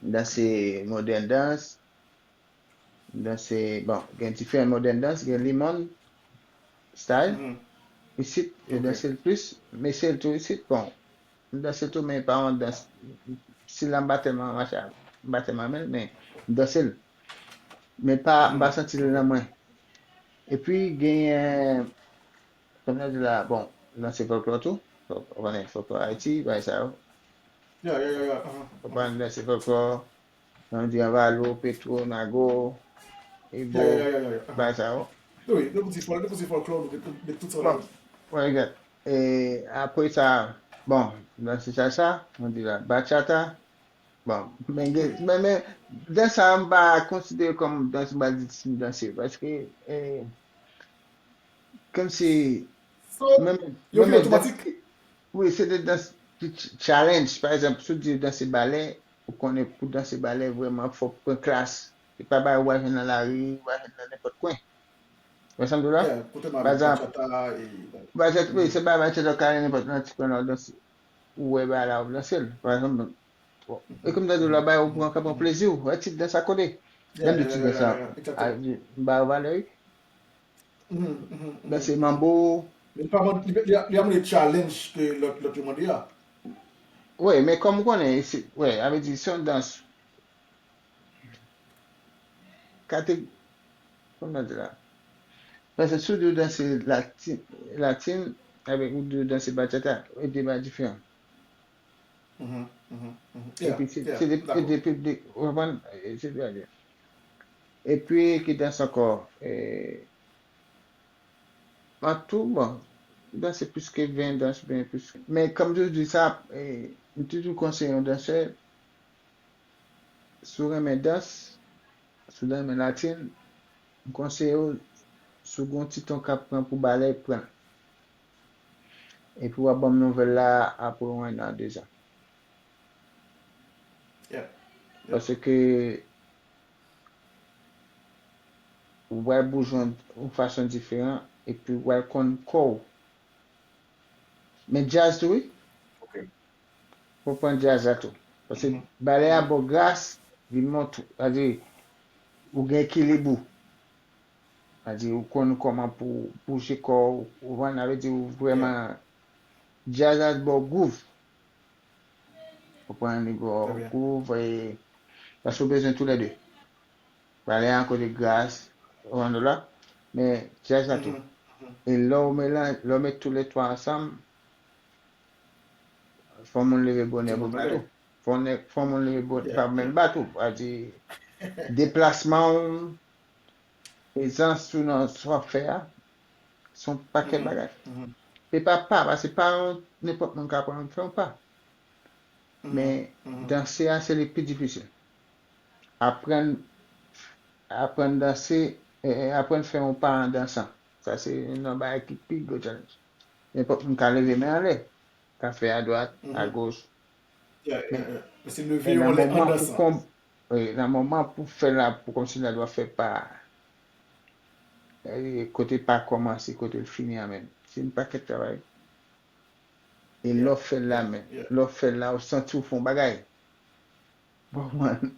m danse modern dance, m danse, bon, gen diferan modern dance, gen limon style, isit, yo danse l plis, mesye l tou isit, bon, m danse l tou, men pa yon dans, stil la m pa tèlman mache, m pa tèlman renmen l, men m danse l. Men pa, m pa santi l nan mwen. Epi, genyen, kòm nou di la, bon, danse fòklò tou, ou konnen fòklò Ayiti, bagay sa yo. Ya, ya, ya, ya, ahan. Ou konprann, danse fòklò, nan di Anvalo, Petwo, Nago, Ibo, Ya, ya, ya, ya, ya, ahan. Bagay sa yo. Wi, lè nou di fòl-, lè nou di fòklò, nou met, met tout sa la. Bon, wè, egzak. E apre sa, bon, danse salsa, nou di la, bachata. Bon, men, gen- men, men, dans sa, m pa konsidere kòm dans, m pa di si m danse, paske, e, kòmsi, So, men, yo men, vin men dans, otomatik. Wi, se de dans ki ch- challenge. Pa egzanp, si w di w danse balè, ou konnen pou danse balè, vrèman, fò w pran klas. Se pa bagay ou va jwenn nan lari, ou va jwenn nan nenpòt kwen. Ou wè sa m di w la? Yeah, kote m avèk bachata e. Bachata, wi, se pa bachata w ka ale nenpòt nan ti kwen nan w danse. Ou wè bagay la, w ap danse l. Pa egzanp, bon. E kòm m ta di w la, bagay ou pran, ka pran plezi w. Wè ti dans a kote. Menm de ti dans a. M ba yo valè, wi. Danse manbo. Men li pa mande, li, li, li pa mande challenge ke lòt, lòt yo mande a. Wi, men kòm ou konnen, se, wi, sa vle di, se yon dans. Kate, kòman di la? Paske si w di w danse latin, latin, avèk ou di w danse bachata, e de bagay diferan. Epi se, se de, e de piblik, ou konprann? E se de bagay. Epi ki dans ankò? E, an tou, bon, m danse plis ke ven dans, oubyen plis. Men kòm toujou di sa, e, m toujou konseye yon dansè, si w renmen dans, si w renmen latin, m konseye w, si w gen yon ti tan k ap pran pou balè, pran l. Epi w ap ban m nouvèl la apre yon an, dezan. Paske ou pral bouje yon, yon fason diferan, epi w pral konn kò w. Men djaz tou, wi. Ou pran djaz la tou. Paske balè a ba w gras, li montre, sa vle di, ou gen ekilib ou. Sa vle di, ou konn kòman pou bouje kò w, ou konprann, sa vle di, ou vrèman, djaz la ba w gwouv. Ou konprann, li ba w gwouv, e, paske ou bezwen toulède. Balè a kote gras, ou konprann la, men djaz la tou. E lè w melanj, lè w met tou le twa ansanm, fò moun leve bonè pou bat ou. Fò nèg, fò moun leve bonè, pa menm bat ou. Sa vle di, deplasman w, prezans ou nan sa w ap fè a, se yon pakèt bagay. E pa pa, paske pa yon nenpòt moun ka pran fè yon pa. Men danse a, se li pi difisil. Aprann, aprann danse, e, e, aprann fè yon pa an dansan. Sa se youn nan bagay ki pi gwo challenge. Nenpòt moun ka leve men anlè, ka fè adwat, agoch. Men, men nan moman pou konb-, wi, nan moman pou fè la, pou kòmsi la dwa fè pa, e, kote pa kòmanse, kote l fini an menm. Se yon pakèt travay. E lè w fè l la menm, lè w fè l la, ou santi w fè yon bagay. Bon, man.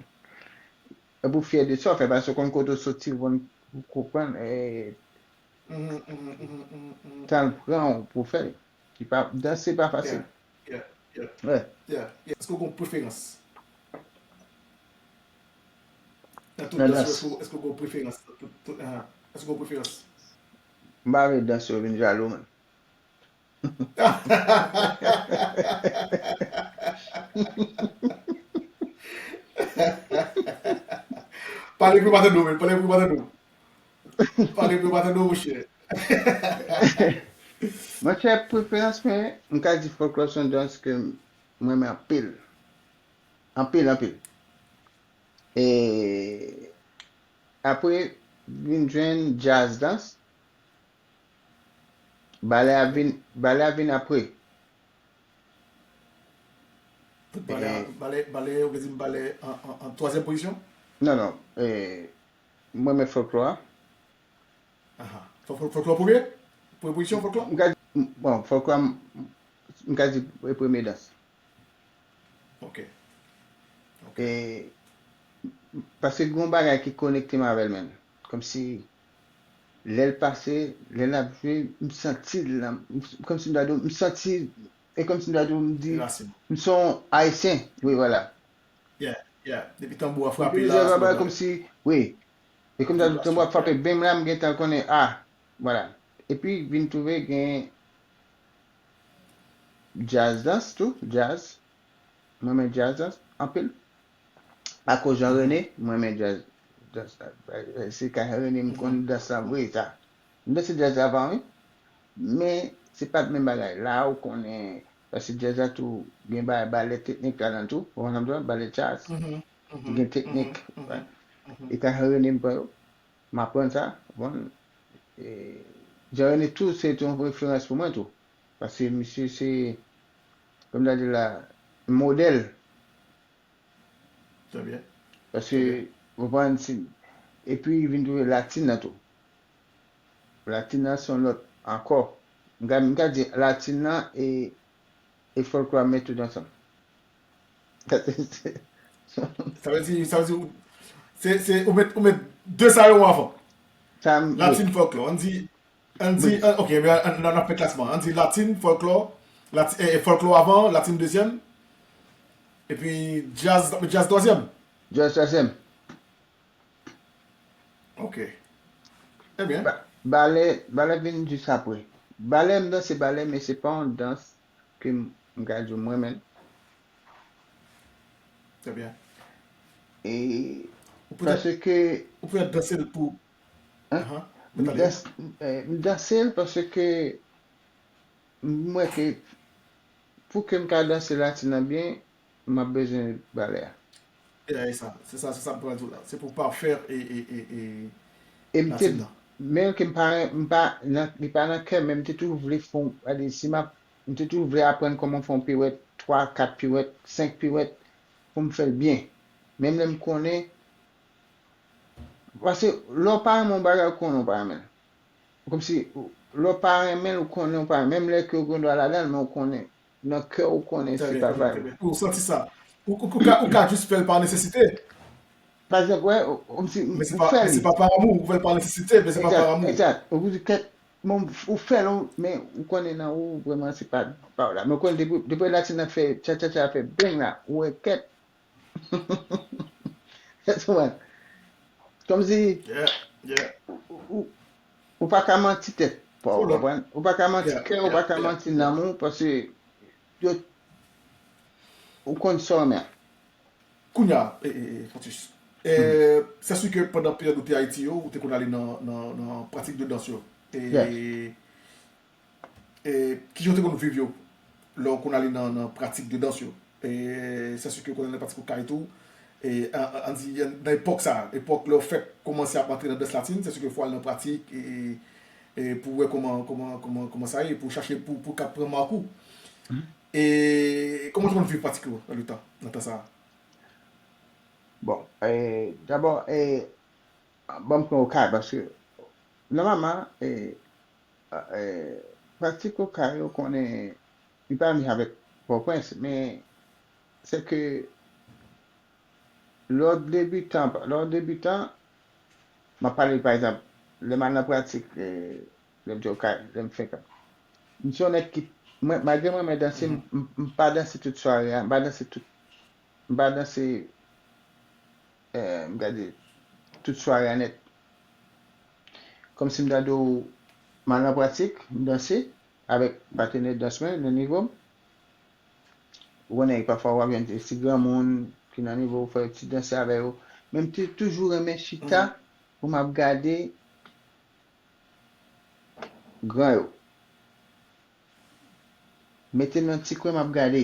Epi w fyè de sa w fè, paske w konn kote w soti, ou konn, ou konprann, e, tan l pran w pou w fè l. Li pa, danse pa fasil. Wè. Èske w gen yon preferans? Nan tout dans yo, èske w gen yon preferans? Nan tout, tout, ah, èske w gen yon preferans? M pa vle dans yo vin jalou, man. Pale pou yo pa tande w, men. Pale pou yo pa tande w. Pale pou yo pa tande w, monchè. Monchè, preferans mwen, m ka di fòklò se yon dans ke m renmen anpil. Anpil, anpil. E apre, vin jwenn djaz dans. Balè a vin, balè a vin apre. Tout balè, balè, balè, ou vle di m balè an, an, an twazyèm pozisyon? Non, non. E, mwen, men fòklò a. Aha. Fò-, fò-, fòklò premye? Premye pozisyon, fòklò? M ka di, bon, fòklò a, m, m ka di, e, premye dans. Ok. Ok. E, paske gen yon bagay ki konekte m avè l, menm. Kòmsi, lè l pase, lè l ap jwe, m santi l nan, m, kòmsi m ta di w, m santi, e kòmsi m ta di w, m di, m se yon Ayisyen. Wi, vwala. Yeah, yeah. Depi tanbou a frape la, se yon bagay kòmsi, wi. E kòmsi tanbou a frape, benm la, m gentan konnen, ah, vwala. Epi, vin twouve gen djaz dans tou, djaz. Mwen renmen djaz dans anpil. Akoz Jean René, mwen renmen djaz, djaz, eh, se ka Jean René m konn dans la vre sa. M danse djaz avan, wi. Men, se pa t menm bagay. La, ou konnen, paske djaz la tou gen ba-, balè teknik ladan tou. Ou konprann sa m di w? Balè djaz. Gen teknik. E ka Jean René m pran yo. M aprann sa. Bon, e, Jean René tou, se te yon referans pou mwen tou. Paske misye se, kòm m ta di la, modèl. Trè byen. Paske Ou konprann? Si, epi vin twouve latin nan tou. Latin nan se yon lòt ankò. M ka, m ka di latin nan e, e fòlklò a met tout ansanm. Sa vle di, sa vle di, ou- se, se, ou met, ou met de sa yo anvan. Sa m, wi. Latin, fòlklò. Ann di, ann di, an- ok, men ann, ann, ann fè klasman. Ann di latin, fòlklò, lati, e, e fòlklò avan, latin dezyèm, epi djaz, djaz twazyèm. Djaz twazyèm. Ok. Ebyen. Ba- Balè, balè vin jis apre. Balè, m danse balè, men se pa yon dans ke m, m ka di w mwen menm. Trè byen. E Ou poutèt, paske ou poutèt danse l pou. Hein? Ahan. M Mwen tande. Dans, eh, m danse l paske m wè ke pou ke m ka danse latin nan byen, m ap bezwen balè a. E sa, se sa, se sa m pral di w la. Se pou pafè e, e, e, e E m te, latin nan. Men ke m pa, m pa, nan, li pa nan kè, men m te toujou vle fè, gade, si m ap, m te toujou vle aprann kòman fè yon piwèt, twa, kat piwèt, senk piwèt, pou m fè l byen. Menm lè m konnen, paske lè w pa renmen yon bagay, ou konnen w pa renmen l. Kòmsi, lè w pa renmen l, ou konnen w pa renmen l. Menm lè ke w gen dwa ladan l, men w konnen. Nan kè w, ou konnen se pa pa l. Ou santi sa. Ou, ou, ou ka, ou ka jis fè l pa nesesite. Pa egzanp, wè, kòmsi, men se ou pa, fè men se li. Pa pa amou, ou fè l pa nesesite, men se pa pa Egzat, amou. Egzat. Ou di kèt, men ou fè l, men ou konnen nan ou, vrèman, se pa, pa w la. Men ou konnen depi, depi latin nan fè, tcha, tcha, tcha, fè beng la, ou wè kèt, Tèt ou mal. Kòmsi Yeah, yeah. ou, ou, ou pa ka manti tèt pa w, Fo w la. Konprann? Ou pa ka manti Yeah, kè, ou yeah, pa ka yeah, manti yeah. Nanm ou, paske yo, ou konn sa w renmen an. Kounye a, e, e, e, Francis, e, Hmm. se si ke pandan peryòd ou te Ayiti yo, ou te konn ale nan, nan, nan pratik de dans yo. E, Yes. E, kijan w te konn viv yo lè w konn ale nan, nan pratik de dans yo? E, se si ke w konn ale nan pratik okay tou. E, an, an, ann di, nan epòk sa, epòk lè w fèk kòmanse ap antre nan dans latin, se si ke fò w al nan pratik, e, e, e pou w wè kòman, kòman, kòman, kòman sa ye, pou w chache, pou, pou w ka pran mak ou. E, kòman w te konn viv pratik yo nan letan, nan tan sa a? Bon, e, dabò, e, ban m pran okay, paske, nòmalman, e, e, pratik okay, ou konnen, li pa menm jan avèk Pòtoprens, men se ke lè w debitan, lè w debitan, m ap pale, pa egzanp, lè m al nan pratik, e, lè m te okay, lè m fenk an. M se yon nèg ki, mwen, malgre mwen renmen danse, m, Mhm. m, m pa danse tout sware a, m pa danse tout, m pa danse, e, m ka di, tout sware a nèt. Kòmsi m ta di w, m al nan pratik, m danse avèk patenè dans mwen nan nivo m. Ou konnen, pafwa w ap jwenn ti granmoun ki nan nivo w, fè ti danse avè yo. Men m te toujou renmen chita Mhm. pou m ap gade gran yo. Mete m nan ti kwen, m ap gade.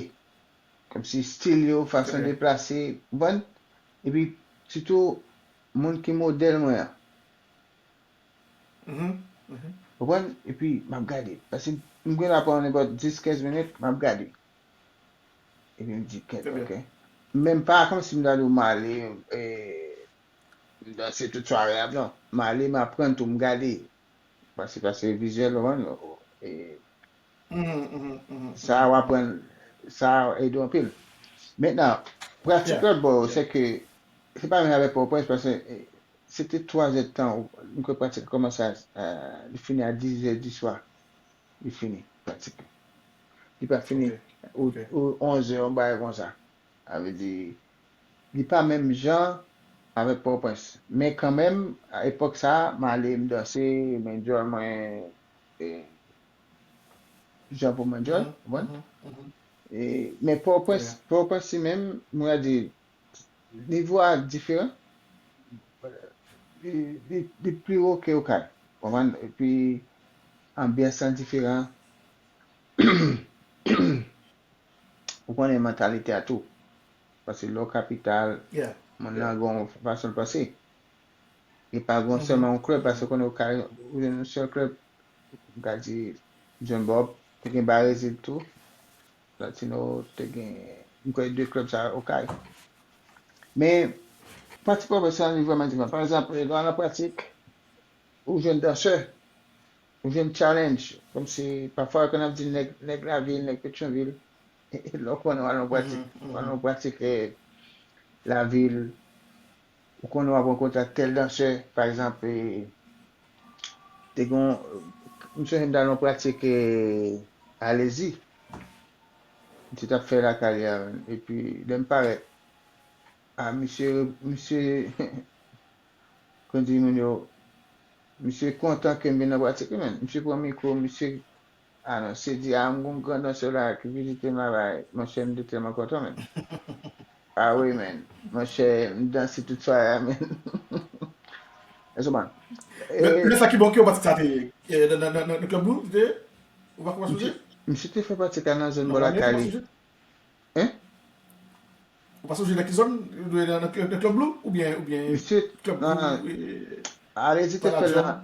Kòmsi stil yo, fason Ok. deplase, ou konprann? Epi, sitou, moun ki modèl mwen an. Mhm, mhm. Ou konprann? Epi, m ap gade. Paske m gen dwa pran nenpòt dis, kenz minit, m ap gade. Epi m di, kèt, Trè byen. Ok. Men m pa kòmsi m ta di w m ale, e, m danse tout sware a, non. M ale, m aprann tou, m gade. Paske, paske vizyèl, ou konprann, e, Mhm, mhm, mhm, sa mhm. w aprann, sa ede w anpil. Mentnan, pratik Yeah, lòt bò yo, yeah. se ke, se pa menm avèk Pòtoprens, paske, e, se te twa zè tan, m kwè pratik kòmanse a, a, li fini a dis zè di swa. Li fini, pratik. Li pa fini Ok, ou, ok. ou onz zè, yon bagay konsa. Sa vle di, li pa menm jan avèk Pòtoprens. Men kanmenm, a epòk sa a, m ale, m danse, m enjoy mwen, e, jan pou m enjoy, Mhm, konprann? mhm, mhm. E, men Pòtoprens, Yeah. Pòtoprens li menm, mwen di, nivo a diferan. Li, li, li pi wo ke Okay. Konprann? Epi, anbyans lan diferan. Ou konnen mantalite a tou. Paske lè w kapital, Yeah, moun yeah. nan gen yon fason l panse. Li pa gen Mhm. sèlman yon klèb, paske konnen ou ka ou jwenn yon sèl klèb, m ka di John Bob, te gen Barezil tou, Latino, te gen, m kwè de klèb sa yo, Okay. Men, Pratik pwòp se yon liv vrèman diferan. Pa egzanp, lè w al nan pratik, ou jwenn dansè, ou jwenn challenge. Kòmsi, pafwa, kan n ap di nèg, nèg lavil, nèg Petyonvil, lè w konnen w al nan pratik, w al nan pratik eh, lavil, ou konnen w ap rankontre ak tèl dansè, pa egzanp, eh, te gen, m sonje m t al nan pratik eh, Alezi, m te t ap fè lakay li a, epi lè m parèt, a, misye, misye, kon di moun yo, misye kontan ke m vin nan pratik li, men. Misye pran mikwo, misye anonse, di, a, m gon gran dansè la ki vizite m la, bay, monchè, m te tèlman kontan, men. A wi, men. Monchè, m danse tout sware a, men. Èske w konprann? Lè sa ki bon, ki yon pratik sa te ye? Nan Club Blue, te ye? Ou pa sonje? Misye te fè pratik la nan zòn bò lakay li. Hein? Ou pa sonje nan ki zòn? Nan Club Blue oubyen, oubyen Club Blue? Alezi te fè l la.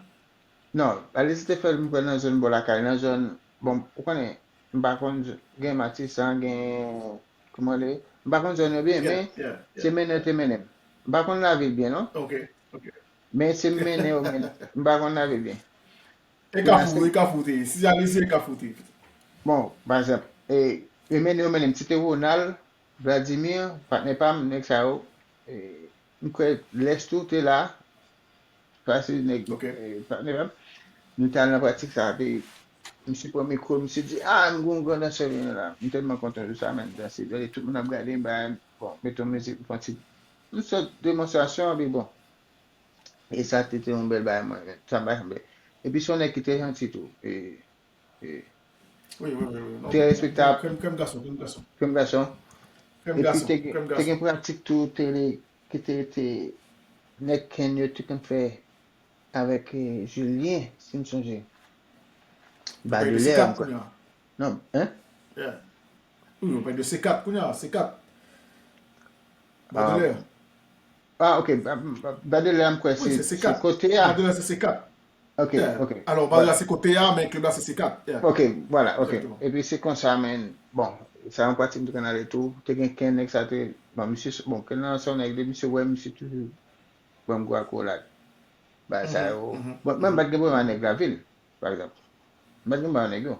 Non, Alezi te fè l, m kwè, nan zòn bò lakay, nan zòn, bon, ou konnen, m pa konn gen Matisan, gen, kòman li, m pa konn zòn yo byen, men se mennen yo te mennen m. M pa konn lavil byen, non. Men se mennen yo mennen m. M pa konn lavil byen. E Kafou, e Kafou te ye. Si Alezi e Kafou te ye. Bon, pa egzanp, e, e mennen yo mennen m. Si te Ronald, Vladimir, patnè pa m, nèg sa yo, e, m kwè Lès tou te la, pase nèg, e, patnè pa m. Nou t al nan pratik sa, epi misye pran mikwo, misye di, a, m gon gran dansè vini la. M tèlman kontan de sa, men, danse. Gade, tout moun ap gade m, bay, bon, mete yon mizik, m fè yon ti, yon sòt demonstrasyon, epi bon. E sa te, te yon bèl bagay, mwen, sa m pa janm bliye. Epi se yon nèg ki te janti tou. E, e, Wi, wi, wi, wi. Non, te respektab. Krèm, krèm gason, krèm gason. Krèm gason. Krèm Epi gason, te gen, krèm te gen gason. Pratik tou, te, ki te, te, nèg Kenn yo te konn fè avèk eh, Julien, si m sonje. Ou pale de Badelè, C kat m kwè. Kounye a. Non, hein? Yeah. Wi, ou pale de C kat kounye a, C kat. Badelè. Ah, ok. Ba- ba- Badelè, m kwè Wi, se se se C kat. Kote a. Badelè, se C kat. Ok, Yeah. Ok. Alò, Badelè, se Kote a, men klèb la, se C kat. Yeah. Ok, vwala, ok. Egzakteman. Epi se konsa, men, bon, sa yon pratik m te konn ale tou. Te gen Kenn, nèg sa te, bon, misye, bon, Kenn nan se yon nèg, depi misye wè m, misye toujou ban m gwo akolad. Bagay sa yo. Bon, mwen, m pa t gen pwoblèm ak nèg lavil, pa egzanp. M pa t gen pwoblèm ak nèg yo.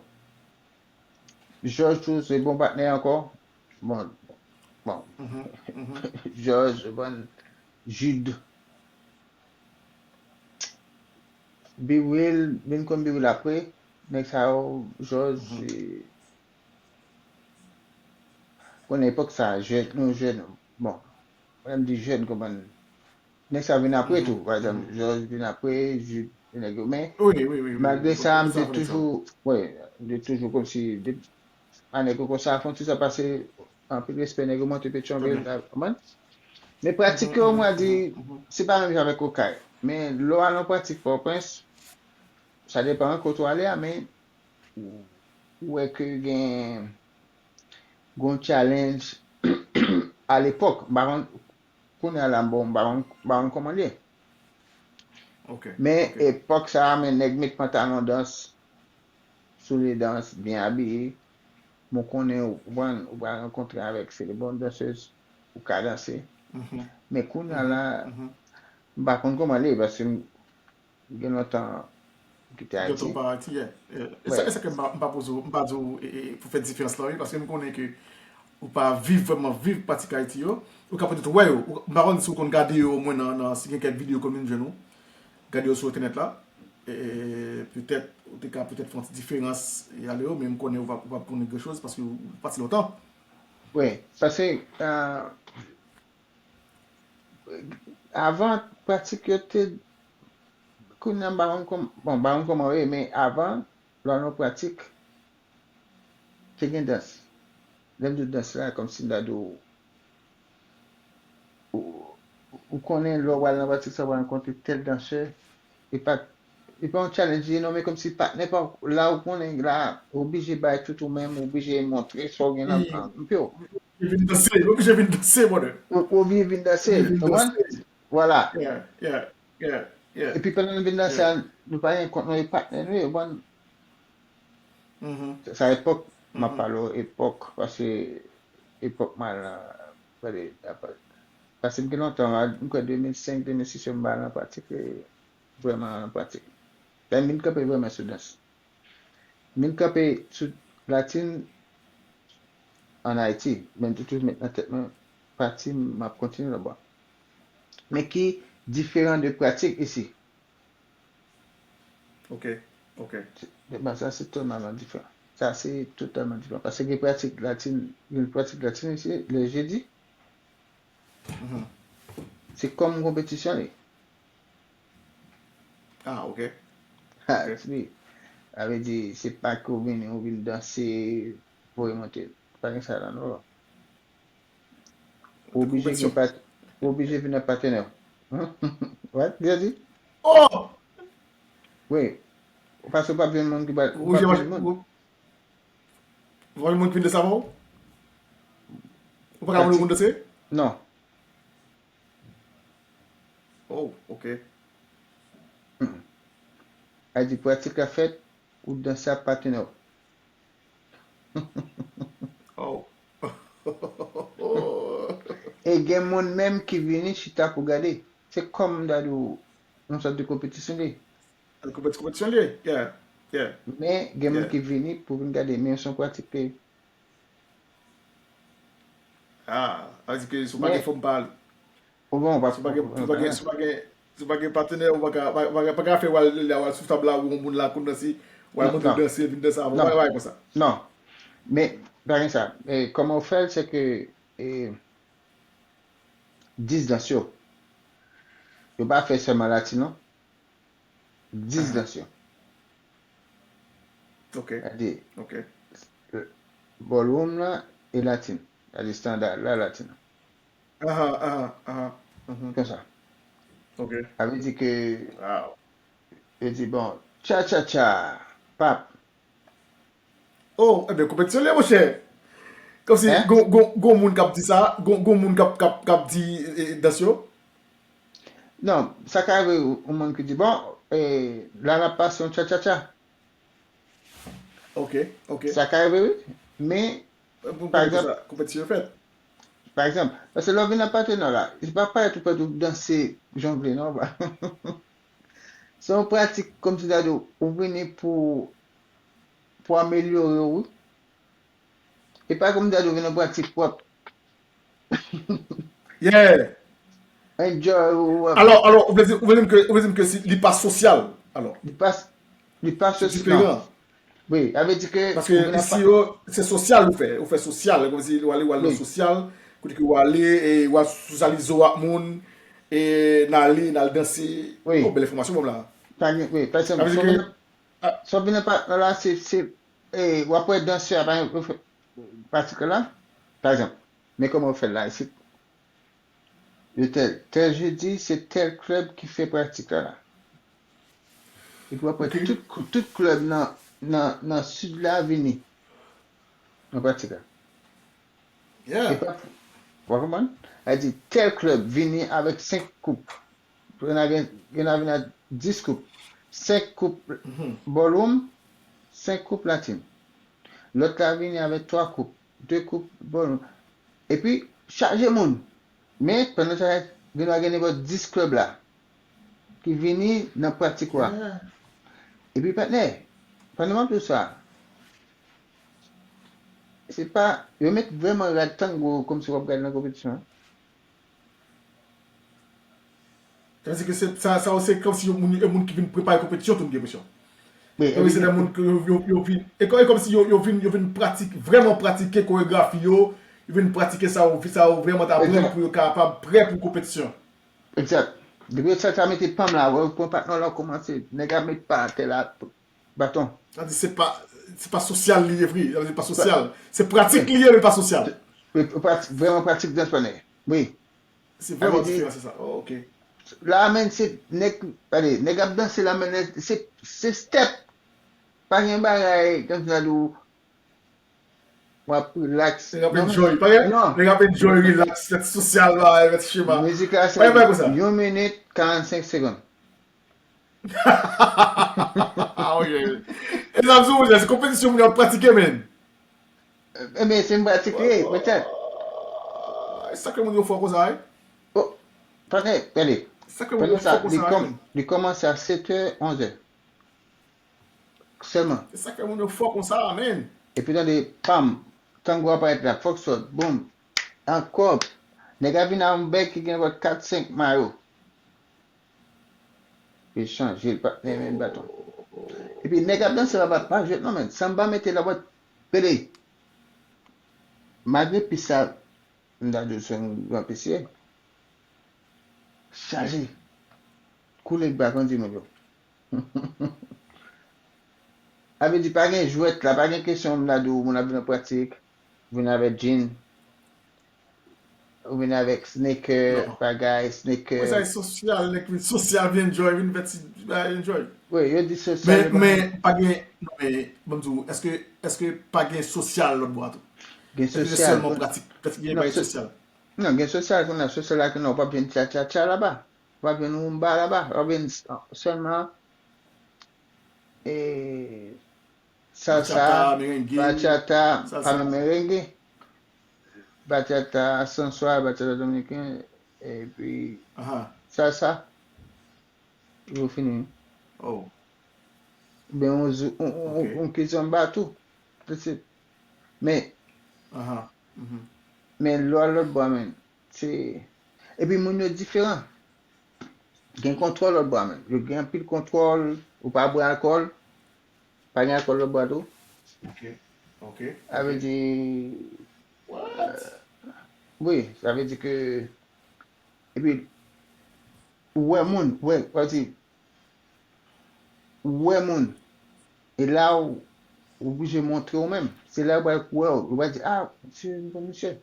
Jòj tou, se bon patnè ankò. Bon, bon. Jòj, bon, Jid. Biwil, vin konn Biwil apre. Nèg sa yo, Jòj, e, konnen epòk sa, jèn, nou jèn, bon, lè m di jèn, konprann, nèg sa vin apre tou, pa egzanp, Jòj vin apre, Jid, nèg yo, men, Wi, wi, wi, wi. malgre Wi, sa, wi, m sa te vre, sa. Toujou, wi, m te toujou kòmsi, de, a nèg yo konsa, fè yon ti sa pase, anpil respè, nèg yo monte Petyonvil, la, konprann? Men pratik yo, mwen di, se pa menm jan avèk Okay. Men lè w al nan pratik Pòtoprens, sa depann kote w ale a, men ou, ou wè ke gen, gen yon challenge a lepòk. M pa konn, kounye a la, m bon, m pa konn, m pa konn kòman l ye. Ok, Men ok. Epòk sa a, men nèg met pantalon dans, soulye dans, byen abiye. Bon, konnen ou pran, ou pral rankontre avèk se de bon dansèz, ou ka danse. Men kounye a la, m pa konn kòman l ye, paske m gen lontan m kite Gen Ayiti. Tou pa Ayiti, yeah. E, e sa, Wè. E sa ke m pa, m pa poze w, m pa di w e, e, e, pou fè diferans lan, wi, paske m konnen ke ou pa viv vrèman viv pratik Ayiti yo. Ou ka petèt wè yo. Ou, m pa konn si w konn gade yo omwen nan, nan, si gen kèk videyo ke w konn vin jwenn ou. Gade yo sou entènèt la. E, petèt, ou te ka petèt fè yon ti diferans e ale yo, men m konnen ou pa, ou pa konnen gran choz paske ou pati lontan. Wi, paske, ah, avan, pratik yo te, kounye a, m pa konn kòm-, bon, m pa konn kòman yo ye, men avan, lè w al nan pratik, te gen dans. Lè m di w dans la, kòmsi m ta di w, ou, ou konnen lè w al nan pratik sa, w al rankontre tèl dansè, e pa, e pa yon challenge li ye non, men kòmsi patnè pa w, la ou konnen, la, ou oblije bay tout ou menm, ou oblije montre sa w gen nan, nan pye w. Ou vin danse, ou oblije vin danse, brother. Ou, ou oblije vin danse, Ou vin konprann? Danse. Vwala. Yeah, yeah, yeah, yeah. Epi pandan nou vin danse a, nou pa gen kont nou e patnè nou ye, bon. Sa epòk, m ap pale w epòk, paske epòk m al nan, gade, apa, Paske m gen lontan, m kwè de mil senk, de mil sis, yo m pa nan pratik, e, vrèman nan pratik. Lè m vin kanpe vrèman sou dans. M vin kanpe sou latin ann Ayiti, men m te toujou met nan tèt mwen, pati m ap kontinye lòtbò. Men ki diferan de pratik isi. Ok, ok. Sa se totalman diferan. Sa se totalman diferan. Paske gen pratik latin, gen pratik latin isi, le jedi. Se kòm konpetisyon li. Ah, ok. Ha, wi. Sa vle di, se pa ke w vini, ou vin danse, voye monte. Pa gen sa la, non. Ou oblije gen pat, ou oblije vin ak patnè w. What? Li di? Oh! Wi. Paske w p ap jwenn moun ki pa, ou p ap jwenn moun. Ou pa jwenn moun ki vin danse avè w? Ou pa ka vin moun danse? Non. Oh, ok. Sa di pratik la fèt, ou danse ak patnè w. Oh. E gen moun menm ki vini chita pou gade. Se kòm m ta di w, yon sòt de konpetisyon li. Konpeti-, konpetisyon li ye. Yeah, yeah. Men gen moun ki vini pou vin gade, men se yon pratik ke Ah, sa vle di ke si w pa gen fòm pa ale. Ou bon, ou pa Si w pa gen, si w pa gen, si w pa gen, si w pa gen patnè, ou pa ka, pa, pa, pa ka fè w al la, w al sou tab la, ou yon moun la konn danse, w al montre w danse, vin danse avè w, pa ka fè konsa. Non. Men, pa gen sa. E, kòman w fè l, se ke, e, dis dans yo. Yo pa fè sèlman latin, non. Dis dans yo. Ok. Sa di, Ok. ballroom la e latin. Sa di standard la, latin. Aha, aha, aha. Mhm. Konsa. Ok. Sa vle di ke, Wow. yo di, bon, cha cha cha, pap. Oh, ebyen, konpetisyon li ye, monchè. Kòmsi, Hein? Gon, gon, gon moun k ap di sa, gon, gon moun k ap, k ap, k ap di, e, dans yo. Non, sa ka rive yon moun ki di, bon, e, la n ap pase yon cha cha cha. Ok, ok. Sa ka rive, wi. Men, Pou, pa pou egzanp, sa, konpetisyon fèt. pa egzanp, paske lè w vin nan patnè w la, se pa parèt ou pèt ou danse jan w vle, non. Se yon pratik, kòmsi ta di w, ou vini pou, pou amelyore w, wi. E pa kòmsi ta di w vin nan pratik pou w ap Yeah. enjoy ou ap Alò, alò, ou vle di, ou vle di m ke, ou vle di m ke si, li pa sosyal, alò. Li pa, li pa Se sosyal. diferan. Wi, sa vle di ke Paske ou vin nan isi yo, se sosyal ou fè. Ou fè sosyal, kòmsi ou ale, ou al nan Wi. Sosyal, kote ke ou ale, e ou al sosyalize w ak moun, e n ale, n al danse. Wi. Oh, bèl enfòmasyon, bon, la. Pa gen, wi, pa egzanp, Sa vle si di w ke vin nan, si w vin nan patnè w la, se, se, e, w ap wè dansè a, pa egzanp, yo fè pratik la, pa egzanp, men kòman w fè l la, isit. Yo tèl, tèl jedi, se tèl klèb ki fè pratik la, la. Epi w ap wè Ok. tout, tout klèb nan, nan, nan sid la vini nan pratik la. Yeah. E pa, w konprann? Sa di, tèl klèb vini avèk senk koup. Gen a gen, gen a vini ak dis koup. Senk koup Mhm. ballroom, senk koup latin. Lòt la vini avèk twa koup, de koup ballroom. Epi, chaje moun. Men, pandan sa, gen a gen nenpòt dis klèb la ki vini nan pratik la. Yeah. Epi, patnè, pandan m ap di w sa, se pa, yo met vrèman rad tango kòmsi w ap gade nan konpetisyon. Sa vle di ke se, sa, sa, se kòmsi yon moun, yon moun ki vin prepare konpetisyon, tou, m gen enpresyon. Wi, Epi se de moun ke yo, yo, yo vin, e kò-, e kòmsi yo, yo vin, yo vin pratik, vrèman pratike koregrafi yo, yo vin pratike sa yo, sa yo vrèman ta aprann Egzak. Pou yo kapab prè pou konpetisyon. Egzak. Depi yo sa, sa mete panm la, wè, ou pran patnè w la, ou kòmanse, nèg ap met pa atè la, baton. Sa di se pa, se pa sosyal li ye vre, sa vle di pa sosyal. Se pratik li ye, men pa sosyal. Wi, ou prat-, vrèman pratik dans panè. Wi. Se vrèman Sa vle di- diferan, se sa. Oh, ok. La, men, se nèg, gade, nèg ap danse la, men, se, se step. Pa gen bagay, kòmsi ta di w, w ap relax. Nèg ap Non, enjoy, pa gen? non. Nèg ap enjoy, relax, fèt sosyal, ba, fèt chema. Mizik la, se Pa gen bagay konsa. Yon minit, karannsenk segonn. Ah, ok. E sa, m sou, se konpetisyon moun yo ap pratike, men. Ebyen, se yon pratik li ye, petèt. Ah, e sa ke moun yo fò konsa, wi. Patnè, gade. Sa ke moun yo fò konsa, men. Li kòmanse a sèt è, onz è. Sèlman. Se sa ke moun yo fò konsa, men. Epi tande, pam, tango a parèt la, Foxtrot, boum. Ankò, nèg la vin a yon bèg ki gen vòt kat, senk mayo. Li chanje, li pa t renmen baton. Epi nèg ap danse la, pa, pa jwèt non, men. Sanba mete la, wè, pele. Malgre pis sa, m ta di w se yon gran pis ye. Chaje. Koule bak, kondi moun yo. A vle di, pa gen jwèt la, pa gen kesyon m ta di w, moun ap vin an pratik, vin avèk jean, ou vin avèk sneaker, bagay, sneaker. Mwen sa e sosyal, nèg vin sosyal, vin enjoy, vin fè ti bagay enjoy. Wi, yo di sosyal. Men, men, pa gen, non, men, ban m di w, èske, èske pa gen sosyal lòt bò a tou? Gen sosyal. Èske se sèlman pratik, pratik gen bagay sosyal? Non, gen sosyal kounye a, sosyal la kounye a, ou p ap jwenn cha-cha-cha laba. W ap jwenn rumba laba, w ap jwenn sèlman e, salsa, bachata, pa nan merenge, bachata, sanswa, bachata dominiken, epi salsa. Yo fini. Oubyen yon, yon kizomba tou. Men, men lè w al lòt bò a, men, Se, epi moun yo diferan. Gen kontwòl lòt bò a menm. Yo gen anpil kontwòl, ou pa bwè alkòl. Pa gen alkòl lòt bò a tou. Ok. Ok. Sa vle di, What? Wi, sa vle di ke, epi, ou wè moun, wè, wè, di, ou wè moun, e la ou oblije montre w menm. Se la yo pral wè w, yo pral di, ah, se yon bon misye.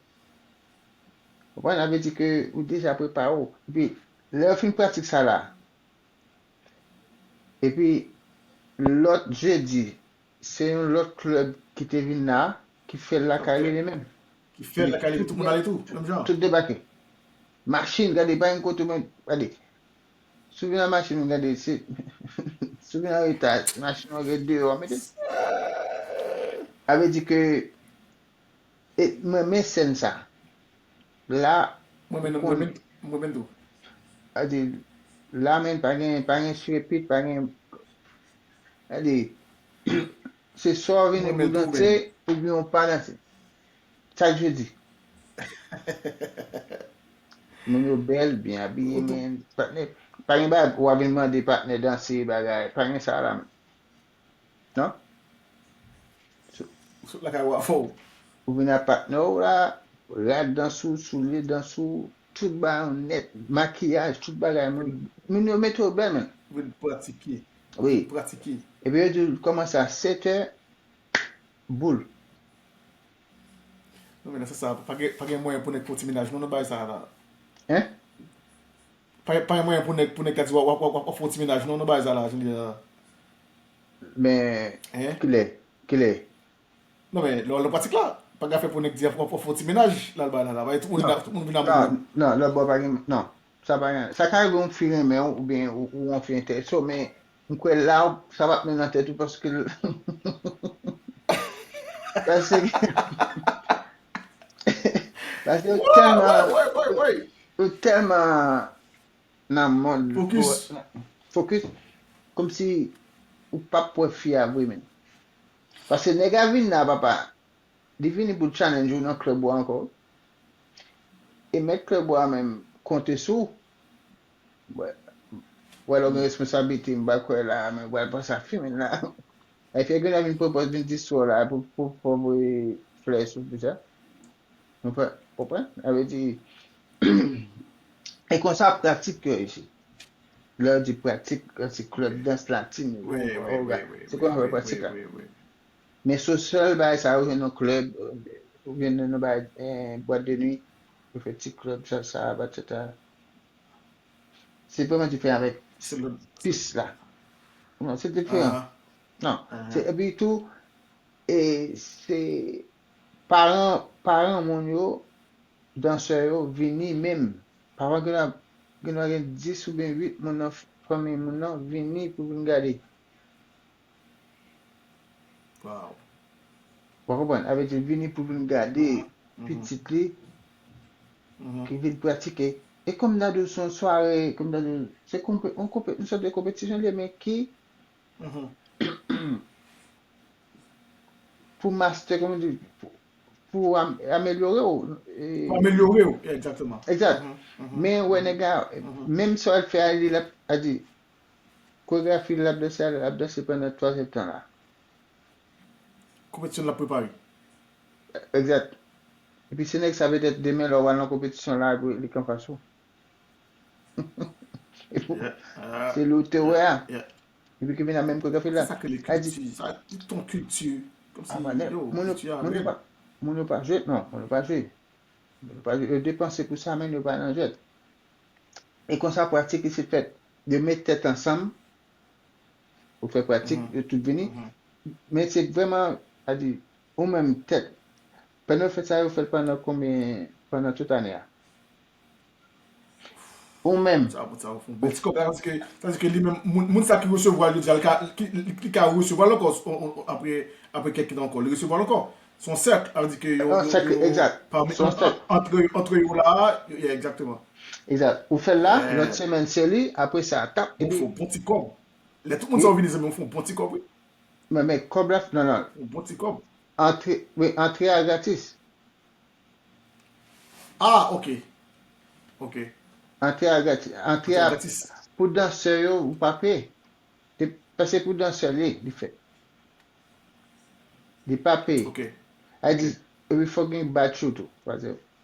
Konprann? Sa vle di ke ou deja prepare w. Epi, lè yo fin pratik sa la, epi lòt jedi, se yon lòt klèb ki te vin la, ki fè l lakay li li menm. Ki fè l lakay li, tout moun ale tou, menm jan. Tout debake. Machin, gade, pa gen kote men, gade. Si w vin an machin, gade, se, si w vin an reta, machin ou gen deyò, mete. Sa vle di ke, e, mwen, men sèn sa. La, Mwen menm, mwen menm, mwen menm tou. Sa vle di, la, men, pa gen, pa gen chirepit, pa gen, sa vle di, se swa w vini pou danse, oubyen w pa danse. Chak jedi. Moun yo bèl, byen abiye, men patnè, pa gen bagay, w a vin mande patnè danse, bagay, pa gen sa la, men. Non? Ou sot lakay ou a fò w. Ou vin ak patnè w la, rad dans ou, soulye dans ou, tout bagay ou nèt, makiyaj, tout bagay, moun, moun yo mete w bèl, men. Vin pratike. Wi. Vin pratike. Epi yo di w kòmanse a sèt è, boul. Non, men nan sans sa, pa gen, pa gen mwayen pou nèg fè yon ti menaj, non, nan bagay sa la. Hein? Pa, pa gen mwayen pou nèg, pou nèg ta di w ap, w ap, w ap, w ap fè yon ti menaj, non, nan bagay sa la, jan li ye la. Men, kilè? Kilè? Non, men, lè w al nan pratik la, pa gen afè pou nèg di w ap, w ap fè yon ti menaj, l al bay la, la. Bagay, tout moun vin, tout moun vin amoureux. Non, non, lòt bò pa gen, non. Sa pa gen, sa ka rive yon fi renmen w, oubyen ou, ou yon fi enterese w, men m kwè la, sa p ap menm nan tèt ou, paske l, paske, paske ou tèlman, ou tèlman nan mond, fokis, kòmsi ou p ap wè fi a vre menm. Paske nèg la vin la, papa, li vini pou challenge ou nan klèb ou ankò. E mèt klèb ou a menm konte sou ou. Wè, wè lè w gen responsablite, m pa kwè la, men w pral panse a fimen la. Epi gen lè vin pwopòz vin di sou w la pou, pou, pou voye flè sou pita. Ou konprann? Sa vle di, e konsa pratik yo isi. Lè yo di pratik, se klèb dans latin. Se konsa yo pratik la. Men se sèl bagay sa yo jwenn nan klèb, oubyen nan bagay, eh, bwat de nwi, yo fè ti klèb, salsa, bachata. Se vrèman diferan avèk pis la. Non, se diferan. Non. Se, epi tou, e se paran, paran moun yo, dansè yo vini menm. Pafwa gen, gen, gen dis oubyen uit moun nan fanmi moun nan vini pou vin gade. Ou konprann? Sa vle di vini pou vin gade pitit li ki vin pratike. E kòm nan di w se yon sware, kòm nan di w, se konpe- yon konpe- yon sòt de konpetisyon li ye, men ki pou master, kòman di, pou, pou am- amelyore w. E, Pou amelyore w, egzakteman. Egzat. Men wè nèg la, menm sa l fè a, li l ap, a di, koregrafi l ap danse a, l ap danse pandan twa zèdtan la. Konpetisyon l ap prepare. Egzat. Epi se nèg sa petèt demen lè w al nan konpetisyon la, epi li k anfas ou. Se li w te wè a. Epi ki vin nan menm koregrafi la. Sa k rele kilti, sa ki ton kilti. Kòmsi, yo, moun kilti a yo pa, moun yo pa jwe, non, moun yo pa jwe. Yo pa jwe, yo depanse pou sa, men yo pa nan jwèt. E konsa pratik isit fèt. Yo met tèt ansanm, ou fè pratik, yo tout vini. Men se vrèman, a di, ou menm tèt. Pandan w fè sa, yo fè l pandan konbyen, pandan tout ane a? Ou menm. Sa, sa, ou fè yon bèl ti kòb la, paske, tandis ke li menm, moun, moun sa ki resevwa l, yo di, li ka, ki, li, li ka resevwa l ankò, on, on, apre, apre kèk tan ankò, li resevwa l ankò. Se yon sèk, sa vle di ke yo, Yon sèk, egzat. Pami, antre, antre yo la, yo, yeah, egzakteman. Egzat. Ou fè l la, lòt semèn se li, apre sa, tap, epi. Ou fè yon bon ti kòb. Lè tout moun sa yo vini, zanmi, ou fè yon bon ti kòb, wi. Men, men kòb la, non, non. Yon bon ti kòb. Antre, wi, antre a gratis. Ah, ok. Ok. Antre a gratis. Antre a, pou dansè yo, ou pa peye. Paske pou dansè li, li fè. Li pa peye. Ok. A di, epi fòk gen badge ou tou.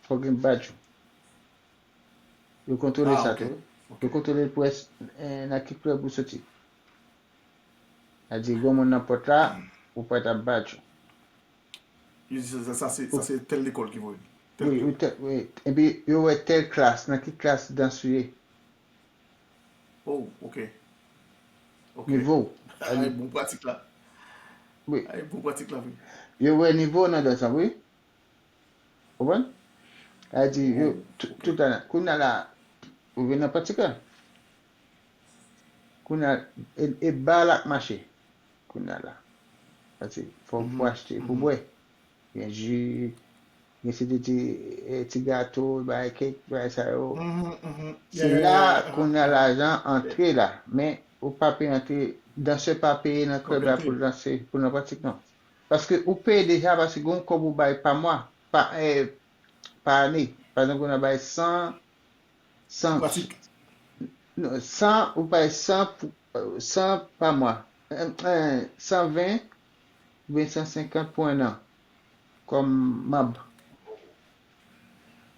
Fòk gen badge ou. Yo kontwole sa tou. Yo kontwole l pou wè nan ki klèb ou soti. A di, gen moun nan pòt la, ou pral ap badge ou. Yo di sa, sa, sa se, sa se tèl lekòl ki voye l. Tèl Wi, wi, tèl, wi. Epi yo wè tèl klas, nan ki klas dans ou ye. Oh, ok. Ok. Nivo w. Ay, bon pratik la. Wi. Ay, bon pratik la, wi. Yo wè nivo w nan dans la, wi. Ou konprann? A di, yo, tout, tout ane. Kounye a la, ou vin nan pratik la. Kounye a, e, e ba la k mache. Kounye a la. Paske fò pou achte, pou bwè. Gen ji, gen se de ti, eh, ti gato, bagay kèk, bagay sa yo. Se la kounye a lajan antre la. Men ou pa peye antre, dansè pa peye nan klèb la pou l danse, pou l nan pratik non. Paske ou peye deja, paske gen yon kòb ou bay pa mwa, pa, eh, pa ane. Pa egzanp, ou nan bay san, san, Pratik. Non, san, ou bay san, pou- san pa mwa. Eh, eh, san ven oubyen san senkant pou en an. Kòm manm.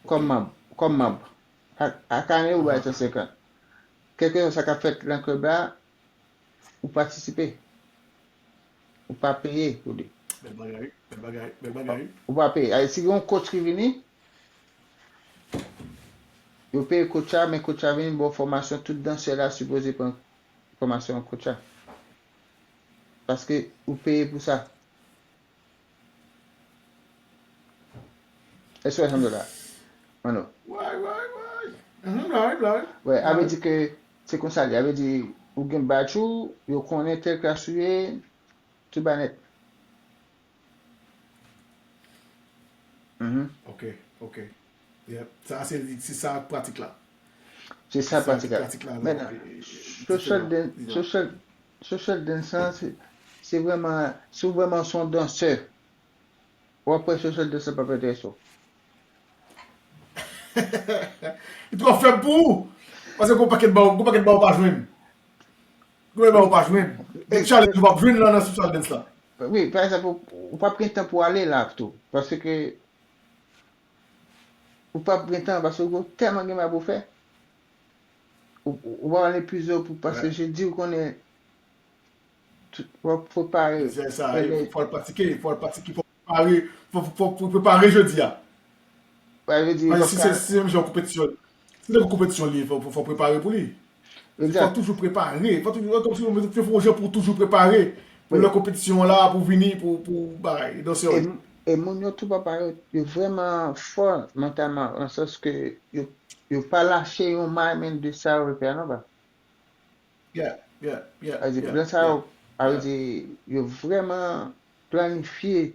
Kòm manm. Kòm manm. Ak, ak ane ou bay san senkant. Kèlkeswa sa k ap fèt nan klèb la, ou patisipe. Ou pa peye pou li. Bèl bagay, bèl bagay, bèl bagay. Ou pa peye. Ay, si gen yon coach ki vini, yo peye coach la, men coach la vini ba w fòmasyon, tout dansè la sipoze pran fòmasyon coach la. Paske ou peye pou sa. Èske w wè sa m di w la? Mano. Way, way, way. Mhm, la, la. Wè, a vle di ke se konsa li. A vle di, ou gen badge ou, yo konnen tèl klas ou ye, tout bagay nèt. Mhm. Ok, ok. Yep. Sa, se, se sa pratik la. Se sa pratik la. Pratik la, Mentnan, e, e, social, diferan, dan- diferan. Social, social dance lan, se, se vrèman, si w vrèman se yon dansè, w ap wè social dance lan p ap enterese w. Li twò fèb pou ou. Paske gon pakèt ba ou, gon pakèt ba ou pa jwenn. Gon pakèt ba ou pa jwenn. Gen challenge ou p ap jwenn nan, nan social dance la. Wi, pa egzanp, ou, ou p ap gen tan pou ale live tou. Paske ou p ap gen tan, paske ou tèlman gen bagay pou fè. Ou, ou, ou p ap ale plizyè pou, paske jedi ou konnen tout, w ap prepare. Se sa, fò l pratike, fò l pratike, fò l prepare, fò, fò, fò l prepare jedi a. Sa vle di, Paske si se, si se menm jan konpetisyon, si se konpetisyon li, fò, fò, fò prepare pou li. Fò toujou prepare, fò toujou, kòmsi ou fè yon jan pou toujou prepare pou lè konpetisyon an la, pou vini, pou, pou bagay, dansè yo. E, e moun yo tou pa parèt, yo vrèman fò mantalman, nan sans ke yo, yo pa lache yon may menm de sa yo vle fè a non, pa. Yeah, yeah, yeah. Sa vle di, plan sa yo, sa vle di, yo vrèman planifye.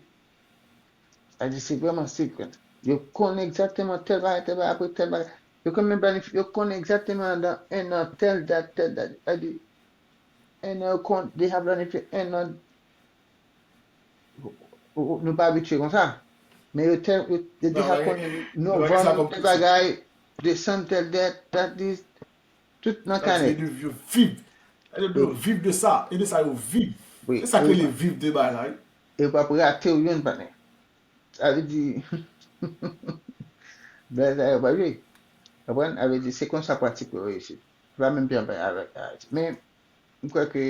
Sa vle di, se vrèman sekre. Yo konnen egzakteman tèl bagay, tèl bagay, apre tèl bagay. Yo konn menm planifye, yo konn egzakteman nan en an, tèl dat, tèl dat. Sa di, en an, yo konn deja planifye en an. Nou pa abitye konsa. Men yo tèl, yo, yo deja konn novanm, tèl bagay, desanm, tèl dat, dat, dis, tout nan kanè. Yo viv, yo viv de sa, e de sa yo viv. Se sa ki rele viv de bagay la, wi. E w p ap rate w youn, patnè. Sa vle di, bagay sa yo pa jwe. Konprann? Sa vle di, se konsa pratik yo ye isit. Se pa menm jan avèk Ayiti. Men, m kwè ke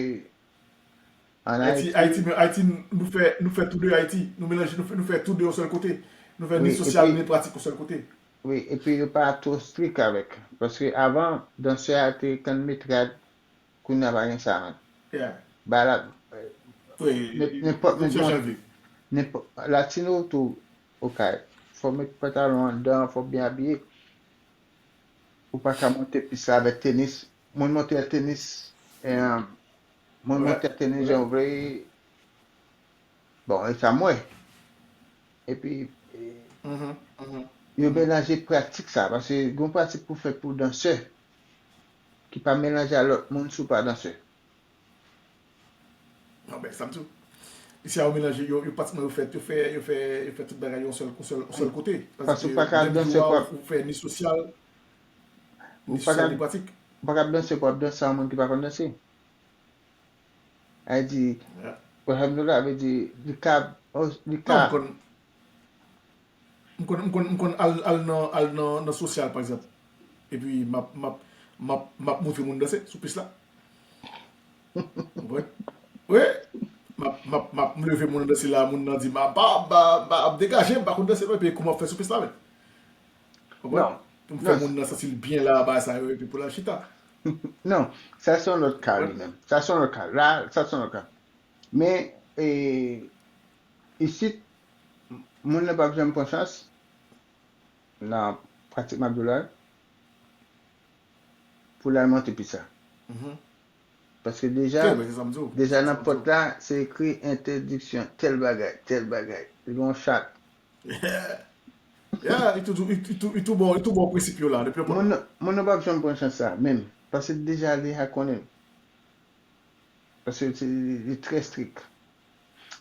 ann Ayiti, Ayiti, Ayiti, nou fè, nou fè tou de Ayiti. Nou melanje, nou fè, nou fè tou de yon sèl kote. Nou fè ni sosyal, ni pratik yon sèl kote. Wi, epi yo pa twò strik avèk. Paske avan, dansè a te konn met rad, kounye a pa gen sa, man. Bagay la, nenpòt, nenpòt, latino tou, okay. Fò w met pantalon anndan, fò w byen abiye. Ou pa ka monte pis la avèk tenis. Moun monte ak tenis, e, moun monte ak tenis jan w vle. Bon, e sa m wè. Epi, e, yo melanje pratik sa, paske gen yon pratik pou fè pou dansè, ki pa melanje a lòt moun si w pa dansè. Non, men, sa m di w. Isi a, yo melanje, yo, yo pratikman, yo fè, yo fè, yo fè, yo fè tout bagay yon sèl, yon sèl, yon sèl kote. Paske w pa ka dansè pou ap, ou fè ni sosyal, ni sosyal, ni pratik. Ou pa ka dansè pou ap danse a yon moun ki pa konn danse. Sa vle di, alhamdoulilah, vle di, li ka, li ka. Non, m konn, m konn, m konn, m konn al, al nan, al nan, nan sosyal, pa egzanp. Epi, m ap, m ap, m ap, m ap montre moun danse sou pis la. Konprann? Wi. M ap, m ap, m ap, m leve moun nan danse la, moun nan di, m ap, m ap, m ap degaje, m pa konn danse, non, epi kouman ap fè sou pis la, men. Konprann? Pou m fè moun nan santi l byen la, bagay sa yo, epi pou l al chita. Non, sa se yon lòt ka, li menm. Sa se yon lòt ka. La, sa se yon lòt ka. Men, e, isit, moun nan p ap janm pran chans nan pratik m ap di w la pou l al monte pis la. Paske deja, deja nan pòt la, se ekri entèdiksyon, tèl bagay, tèl bagay. Li gen yon chat. Yeah, li tou, li tou, li tou, li tou bon, li tou bon prensip yo la, depi yon moun, moun nan p ap janm pran chans sa, menm. Paske deja, li deja konnen. Paske li, li trè strik.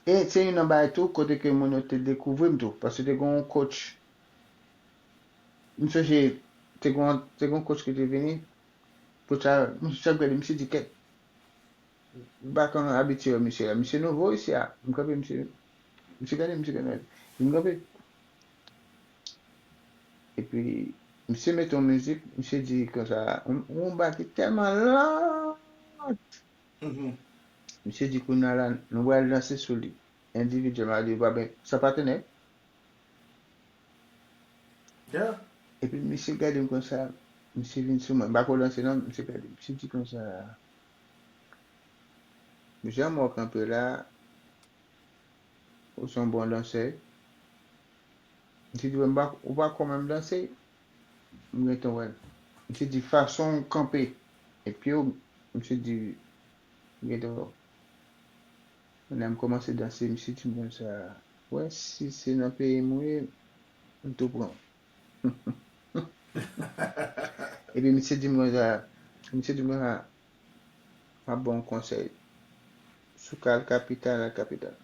E se youn nan bagay tou, kote ke moun yo te dekouvri m tou. Paske te gen yon coach, m sonje, te gen, te gen yon coach ki te vini, coach la, misye ap gade, misye di, kèt, m pa konn abitye wè misye la. Misye nouvo isi a. M kanpe, misye, misye gade, misye gade. M kanpe. Epi, misye mete yon mizik, misye di konsa, yon, yon bagay ki tèlman lant. Misye di, kounye a la, nou pral danse sou li. Endividyèlman, li pa ben, san patnè. Epi misye gade m konsa, misye vin sou mwen. M pa ko danse non, misye gade m. Misye di konsa, jan m wè w kanpe la, ou se yon bon dansè. Misye di, ou pa, ou pa ko menm danse? M gentan wè l. Misye di, fason w kanpe e pye w, misye di, m gentan wè w. Kounye a m kòmanse danse, misye di m konsa, wè, si se nan peyi m ou ye, m tou pran w. Epi misye di m konsa, misye di m konsa, m ap ba w yon konsèy. Si w ka al kapital, al kapital.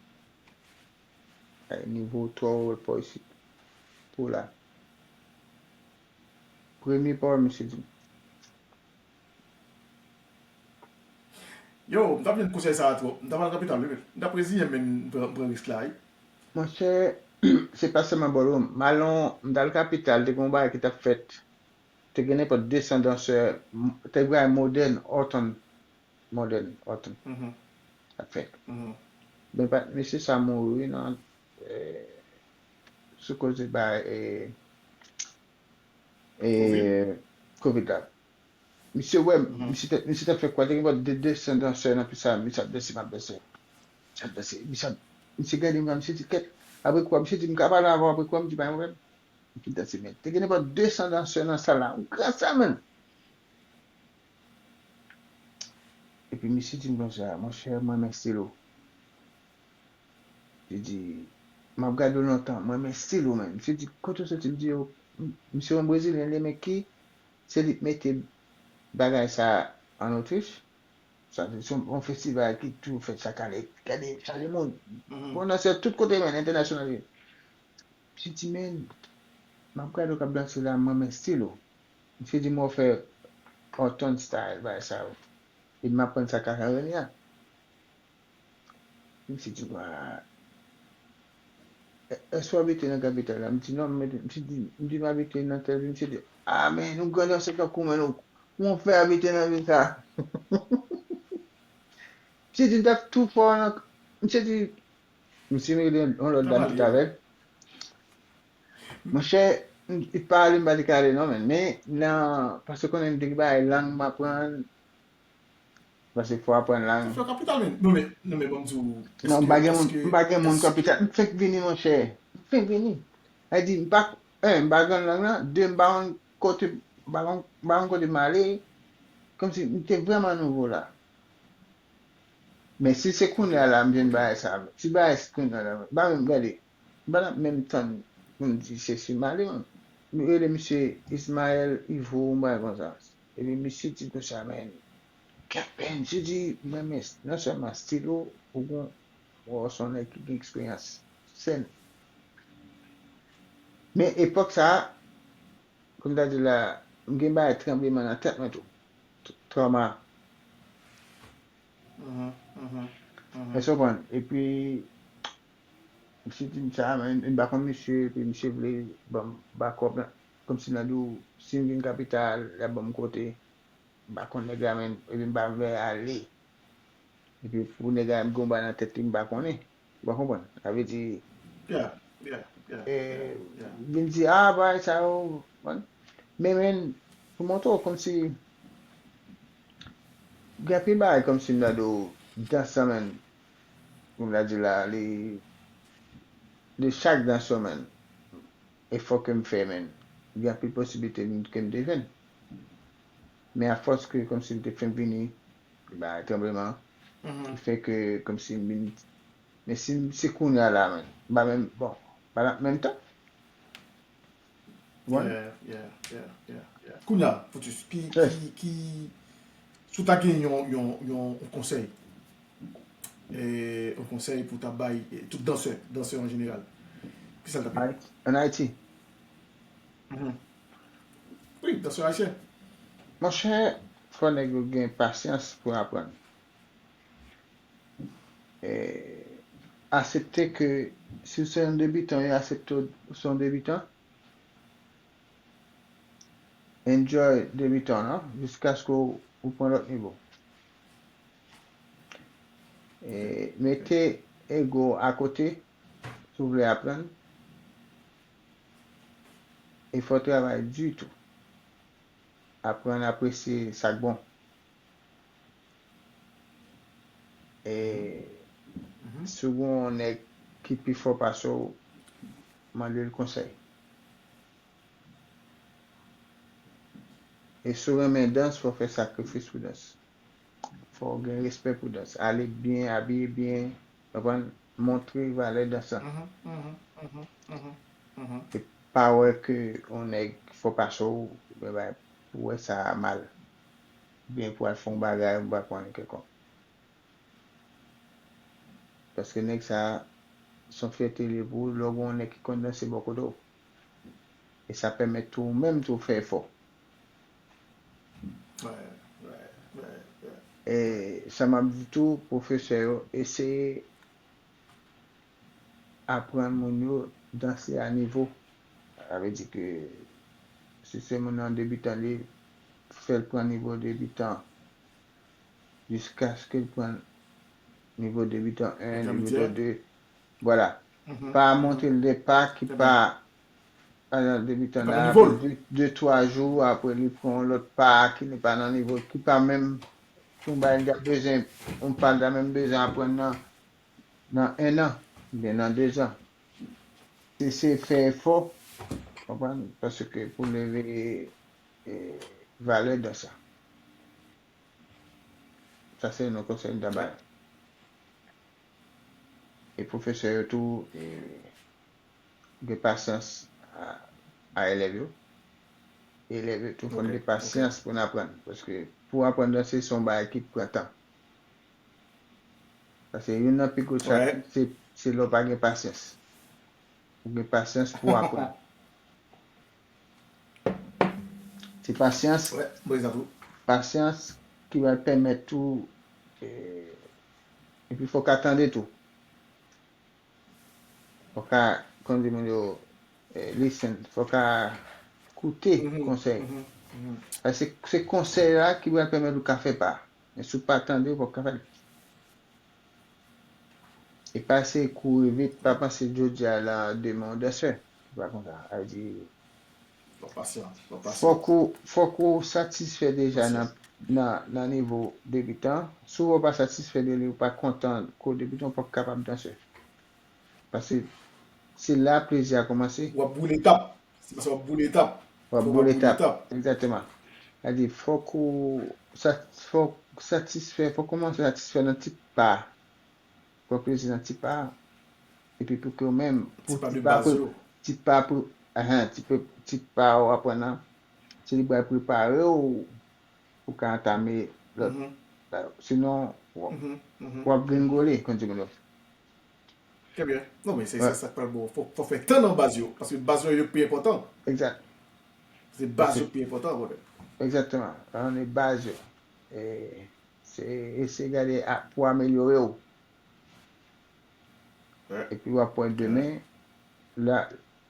Ay, nivo w twò wo pa isit. Pou la. Premye pawòl misye di m. Yo, m t ap jwenn konsèy sa a twòp. M t ap al kapital, wi, men m t ap reziyen m, men m pran, m pran risk la, wi. Monchè, se pa sèlman bòlwou. M al nan, m t al kapital, te gen yon bagay ki t ap fèt. Te gen nenpòt de san dansè, m, te bagay modèn, Horton. Modèn, Horton. T ap fèt. Men pa, mesye sa mouri, wi, nan, eh, sou koze ba, eh, eh, Covid la. Misye wè m, misye te, misye te fè kwè te gen bò de, de san dansè nan pis la, misye ap danse, m ap danse. Misye ap danse, misye ap, misye gade m, misye di, kèt, apre kou a, misye di, m ka pale avè w apre kou a, m di, pa gen pwoblèm. M fin danse, men te gen nenpòt de san dansè nan sal la, yon gran sal, menm. Epi misye di m konsa, monchè, mwen renmen stil ou. Li di, m ap gade w lontan, mwen renmen stil ou, men. Misye di, kote w soti? M di, yo, m, misye yon brezilyen, li, men ki se li k mete bagay sa an Otrich. Sa se yon, yon festival ki toujou fèt chak ane. Gade, chaje moun. Bon, nan se tout kote, men, entènasyonal. Misye di, men, m ap gade w k ap danse la, m renmen stil ou. Misye di, mwen fè Horton style, bagay sa yo. E m aprann sa Kaka Rene a. Misye di, wa, èske w abite nan kapital la? M di, non, m di, m di, m abite nan tèl vil. Misye di, a, men, nou gran dansè tankou w, men nou, kòman w fè abite nan vil sa? Misye di, m t ap tou fò nan, misye di, misye rele yon lòt dam ki t avè l. Monchè, m, li pa ale, m pa te ka ale non, men, men nan, paske konnen m te gen bagay lang m aprann, paske fò aprann lang. Fè kapital, men, non, men, non, men, ban m di w, non, m pa gen moun, m pa gen moun kapital. M fenk vini, monchè. M fenk vini. Sa di, m pa, en, m pa konn lang lan. De, m pa konn kote, m pa konn, m pa konn kote m ale. Kòmsi m te vrèman nouvo la. Men si se kounye a la, m jwenn bagay sa. Si bagay kounye a la, m pa menm gade. M pa t ap menm tann pou m di se si m ale, non. M rele misye Ismaël Ivo, yon bagay konsa. Epi misye di konsa, men, Captain, misye di, mwen, men, non sèlman stil ou, ou gon, ou se yon nèg ki gen eksperyans sèn. Men epòk sa, kòm m ta di la, m gen bagay tranbleman nan tèt mwen tou. T-, tròma. Èske w konprann? Epi, misye di m sa, men m pa konn misye, epi misye vle ban m bakòp la. Kòmsi nan di w, si m vin kapital, l ap ban m kote. M pa konn nèg la, men, epi m pa vle ale. Epi pou nèg la, m gen yon bagay nan tèt li, m pa konnen. Ou pa konprann? Sa vle di, yeah, yeah, yeah, eh, yeah, yeah, vin di, a, bagay sa yo, konprann? Men, men, pou montre w, kòmsi, gen anpil bagay kòmsi m ta di w, dans lan, men, kòm m ta di la, li, li chak dans yo, men, efò ke m fè, men, gen anpil posiblite ke m te jwenn. Men afòs ke, kòmsi m te fenk vini, ba, tranbleman, ki fè ke, kòmsi m vin, men si m, se kounye a la, men, m pa menm, bon, pa nan menm tan. Ou konprann? Yeah, yeah, yeah, yeah, yeah. Kounye a, Focus, ki, ki, ki, si w ta gen yon, yon, yon, yon konsèy, e, yon konsèy pou w ta bay, e, tout dansè, dansè an jeneral, kisa l t ap ye? An Ayiti? Mhm. Wi, dansè ayisyen. Monchè, fò nèg yo gen pasyans pou aprann. E, aksepte ke si w se yon debitan, yo aksepte w se yon debitan. Enjoy debitan w lan, jiskaske w, ou pran lòt nivo. E, mete ego akote, si w vle aprann. E fò w travay di tou. Aprann apresye sa k bon. E si w gen yon nèg ki pi fò pase w, mande l konsèy. E si w renmen dans, fò w fè sakrifis pou dans. Fò w gen respè pou dans. Ale byen, abiye byen, konprann? Montre valè dans lan. Mhm, mhm, mhm, mhm, mhm. E pa wè ke yon nèg fò pase w, oubyen bay, pou wè sa mal. Oubyen pou al fè yon bagay, ou pa konnen kèlkonk. Paske nèg sa, se yon fyète li ye pou ou, lè w gen yon nèg ki konn danse bò kote w. E sa pèmèt tou ou menm tou fè efò. Wè, wè, wè, wè. E sa m ap di tou, pwofesè yo, eseye aprann moun yo danse a nivo. Sa vle di ke si se moun nan debitan, li fè l pran nivo debitan, jiskaske l pran nivo debitan en, nivo de. Vwala. Pa montre l de pa ki pa, pa nan debitan la, apre de, de, twa jou, apre li pran yon lòt pa ki li pa nan nivo, ki pa menm, yon bagay li ta bezwen, yon pa li ta menm bezwen aprann nan, nan en an, oubyen nan de zan. Se, se fè efò, konprann, paske pou leve, e, valè dans sa. Sa se yon konsèy m ta bay. E pwofesè yo tou, e, gen pasyans a, a elèv yo. Elèv yo tou fò n gen pasyans pou n aprann. Paske pou w aprann danse, se yon bagay ki pran tan. Paske youn nan pi gwo chak, se, se lè w pa gen pasyans. Ou gen pasyans pou w aprann. Se pasyans, pasyans ki va pèmèt ou, eh, epi fò w ka tande tou. Fò w ka, kòm di moun yo, eh, listen, fò w ka koute konsèy. Paske se, se konsèy la ki va pèmèt ou ka fè pa. Men si w pa tande, ou p ap ka fè l. E pa eseye kouri vit, pa panse jodi a la demen yon dansè. Se pa konsa. Sa vle di, fòk ou, fòk ou satisfè deja nan, nan, nan nivo debitan. Si w pa satisfè de li, ou pa kontan ke w debitan, ou p ap kapab dansè. Paske se la plezi a kòmanse. W ap boule etap. Se paske w ap boule etap. W ap boule etap. Egzakteman. Sa vle di, fòk ou sa, fòk satisfè, fòk kòmanse satisfè nan ti pa. Pran plezi nan ti pa. Epi pou ke w menm, pou ti pa pou, ti pa pou, ahan, ti pa, ti pa w aprann nan, se li pral prepare w pou ka antame lòt. Sinon, w ap gringole, kon di moun yo. Trè byen. Non, men se sa k pral bon. Fò, fò fè tan nan baz yo. Paske baz yo, yo pi enpòtan. Egzak. Se baz yo pi enpòtan, brother. Egzakteman. An, e baz yo. E se eseye gade pou amelyore w. Epi w ap wè demen, la,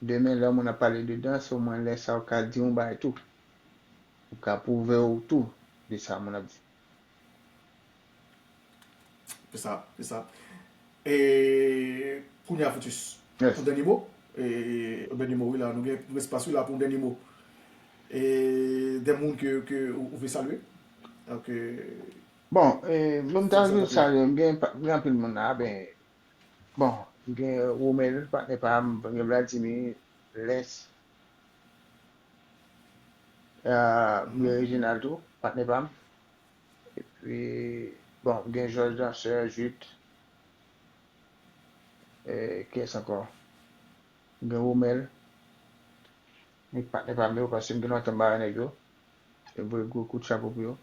demen, lè moun ap pale de dans, omwen lè sa w ka di yon bagay tou. Ou ka pwouve w tou de sa moun ap di. Se sa, se sa. E kounye a, Foutus, pou dènye mo, e, dènye mo, wi, la, nou gen, nou gen espas, wi, la, pou dènye mo. E de moun ke, ke ou, ou vle salye. Donk, e, bon, e, moun ta vle salye, m gen, m gen anpil moun la, ben, bon, m gen Romel, patnè pa m, m gen Vladimir, Lens, e, m gen Reginald tou, patnè pa m. Epi, bon, gen Jòj Dansè, Jit. E, kiyès ankò? Gen Romel. Men patnè pa m yo, paske m gen lontan m pa wè nèg yo. E voye gwo kout chapo pou yo.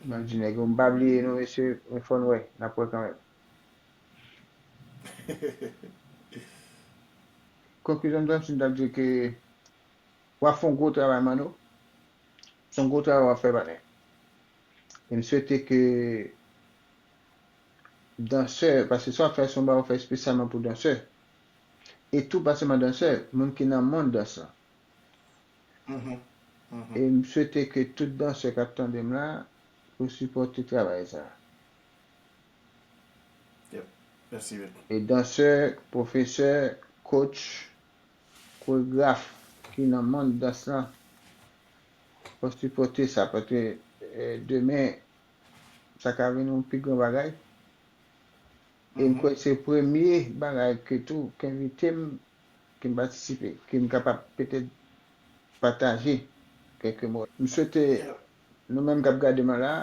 M ap di nèg yo, m pa bliye nou, mesye, men fò n wè, n ap wè kanmenm. Konklizyon m, Johnson, t ap di ke w ap fè yon gwo travay, Manno. Se yon gwo travay w ap fè, patnè. E m swete ke dansè, paske sa w ap fè, se yon bagay w fè espesyalman pou dansè. E tou pa sèlman dansè, moun ki nan mond dans lan. E m swete ke tout dansè k ap tande m la, pou sipòte travay sa. E dansè, pwofesè, coach, koregraf ki nan mond dans lan, fò sipòte sa, paske, e, demen, sa ka vin yon pi gran bagay. E m kwè se premye bagay ke tou, k envite m, ke m patisipe, ke m kapab petèt pataje kèk mo. M swete nou menm k ap gade m la,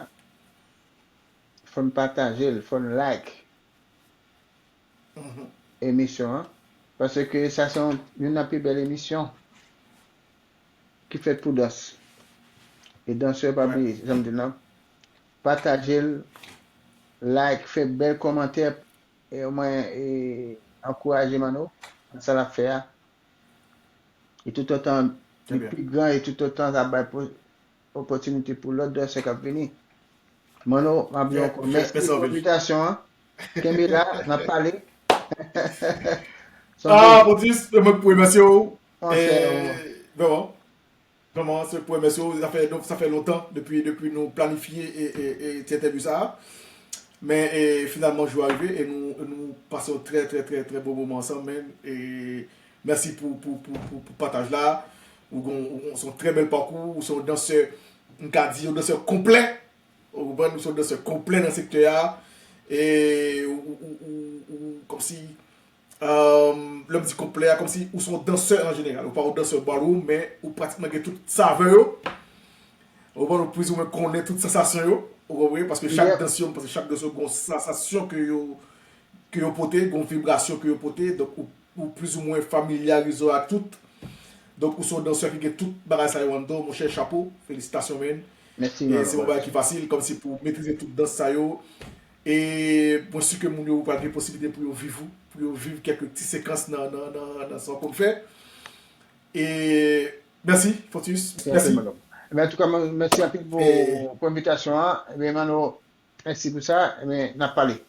fò n pataje l, fò n like emisyon an. Paske sa se yon, youn nan pi bèl emisyon ki fèt pou dans. E dansè pa bliye, jan m di l lan, pataje l, like, fè bèl kòmantè, e omwen, e ankouraje Manno nan sa l ap fè a. E toutotan li pi gran, e toutotan l ap bay opòtinite pou lòt dansè k ap vini. Manno, m ap di ankò mèsi pou envitasyon an. Kenbe la, n ap pale. Ah, Foutus, se mwen k pou remèsye w. Vrèman. Vrèman, se pou remèsye w. Sa fè, sa fè lontan depi, depi nou planifye e, e, e ti entèvyou sa a. Men, e, finalman, jou a rive e nou, nou pase yon trè, trè, trè, trè bon moman ansanm, men, e, mèsi pou, pou, pou, pou, pou pataj la. Ou gon, ou gon, se yon trè bèl pakou, ou se yon dansè, m ka di, yon dansè konplè. Ou konprann, ou se yon dansè konplè nan sektè a. E ou, ou, ou, ou, ou, kòmsi, lè m di konplè a, kòmsi ou se yon dansè an jeneral. Ou pa yon dansè ballroom, men ou pratikman gen tout savè yo. Ou konprann, ou plizoumwen konnen tout sansasyon yo. Ou konprann, paske chak dans yo, paske chak dans yo gon sansasyon ke yo, ke yo pote, gon vibrasyon ke yo pote. Donk, ou, ou plizoumwen familyarize w ak tout. Donk, ou se yon dansè ki gen tout bagay sa yo anndan w, monchè, chapo, felisitasyon, man. Mèsi, man. E se yon bagay ki fasil, kòmsi pou metrize tout dans sa yo. E mwen si ke moun yo pral gen posiblite pou yo viv ou, pou yo viv kèk ti sekans nan, nan, nan, nan sa w konn fè. E mèsi, Fontus. Mèsi. Mèsi. Anpil, man. Ebyen, antouka, mèsi anpil pou, pou envitasyon an. Ebyen, Mano, mèsi pou sa. Ebyen, n ap pale.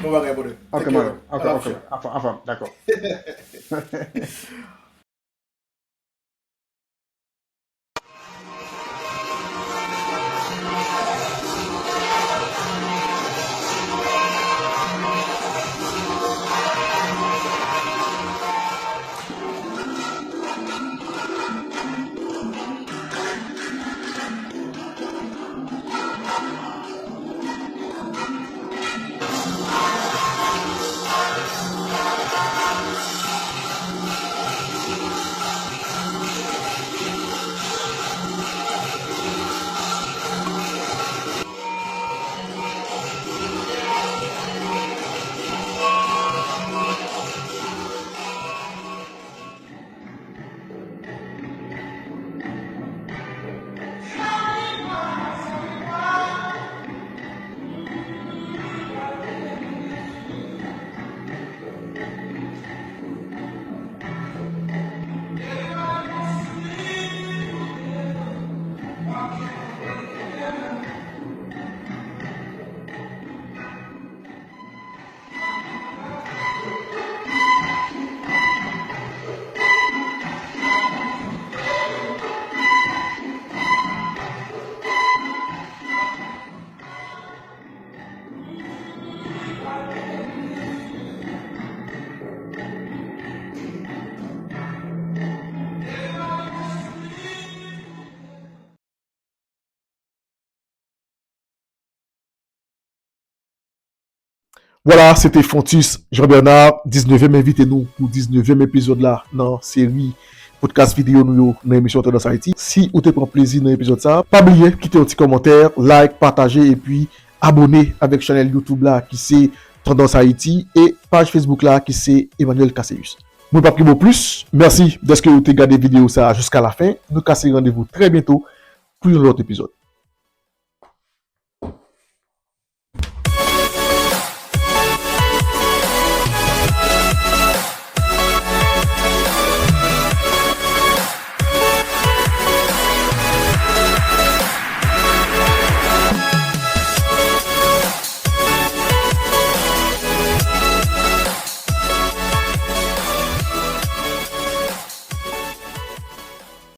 Bon bagay, brother. Ok, Take care, man. Ok, ok. Anfòm, anfòm, dakò. Vwala, se te Fontus Jean Bernard, diznèvyèm envite nou pou diznèvyèm epizòd la nan seri podcast videyo nou yo nan emisyon Tandans Ayiti. Si ou te pran plezi nan epizòd sa, pa bliye kite yon ti kòmantè, like, pataje epi abòne avèk chanèl YouTube la ki se Tandans Ayiti e paj Facebook la ki se Emmanuel Casséus. Mwen p ap kenbe w plis. Mèsi dèske ou te gade videyo sa a jiska lafen. Nou kase randevou trè byento pou yon lòt epizòd.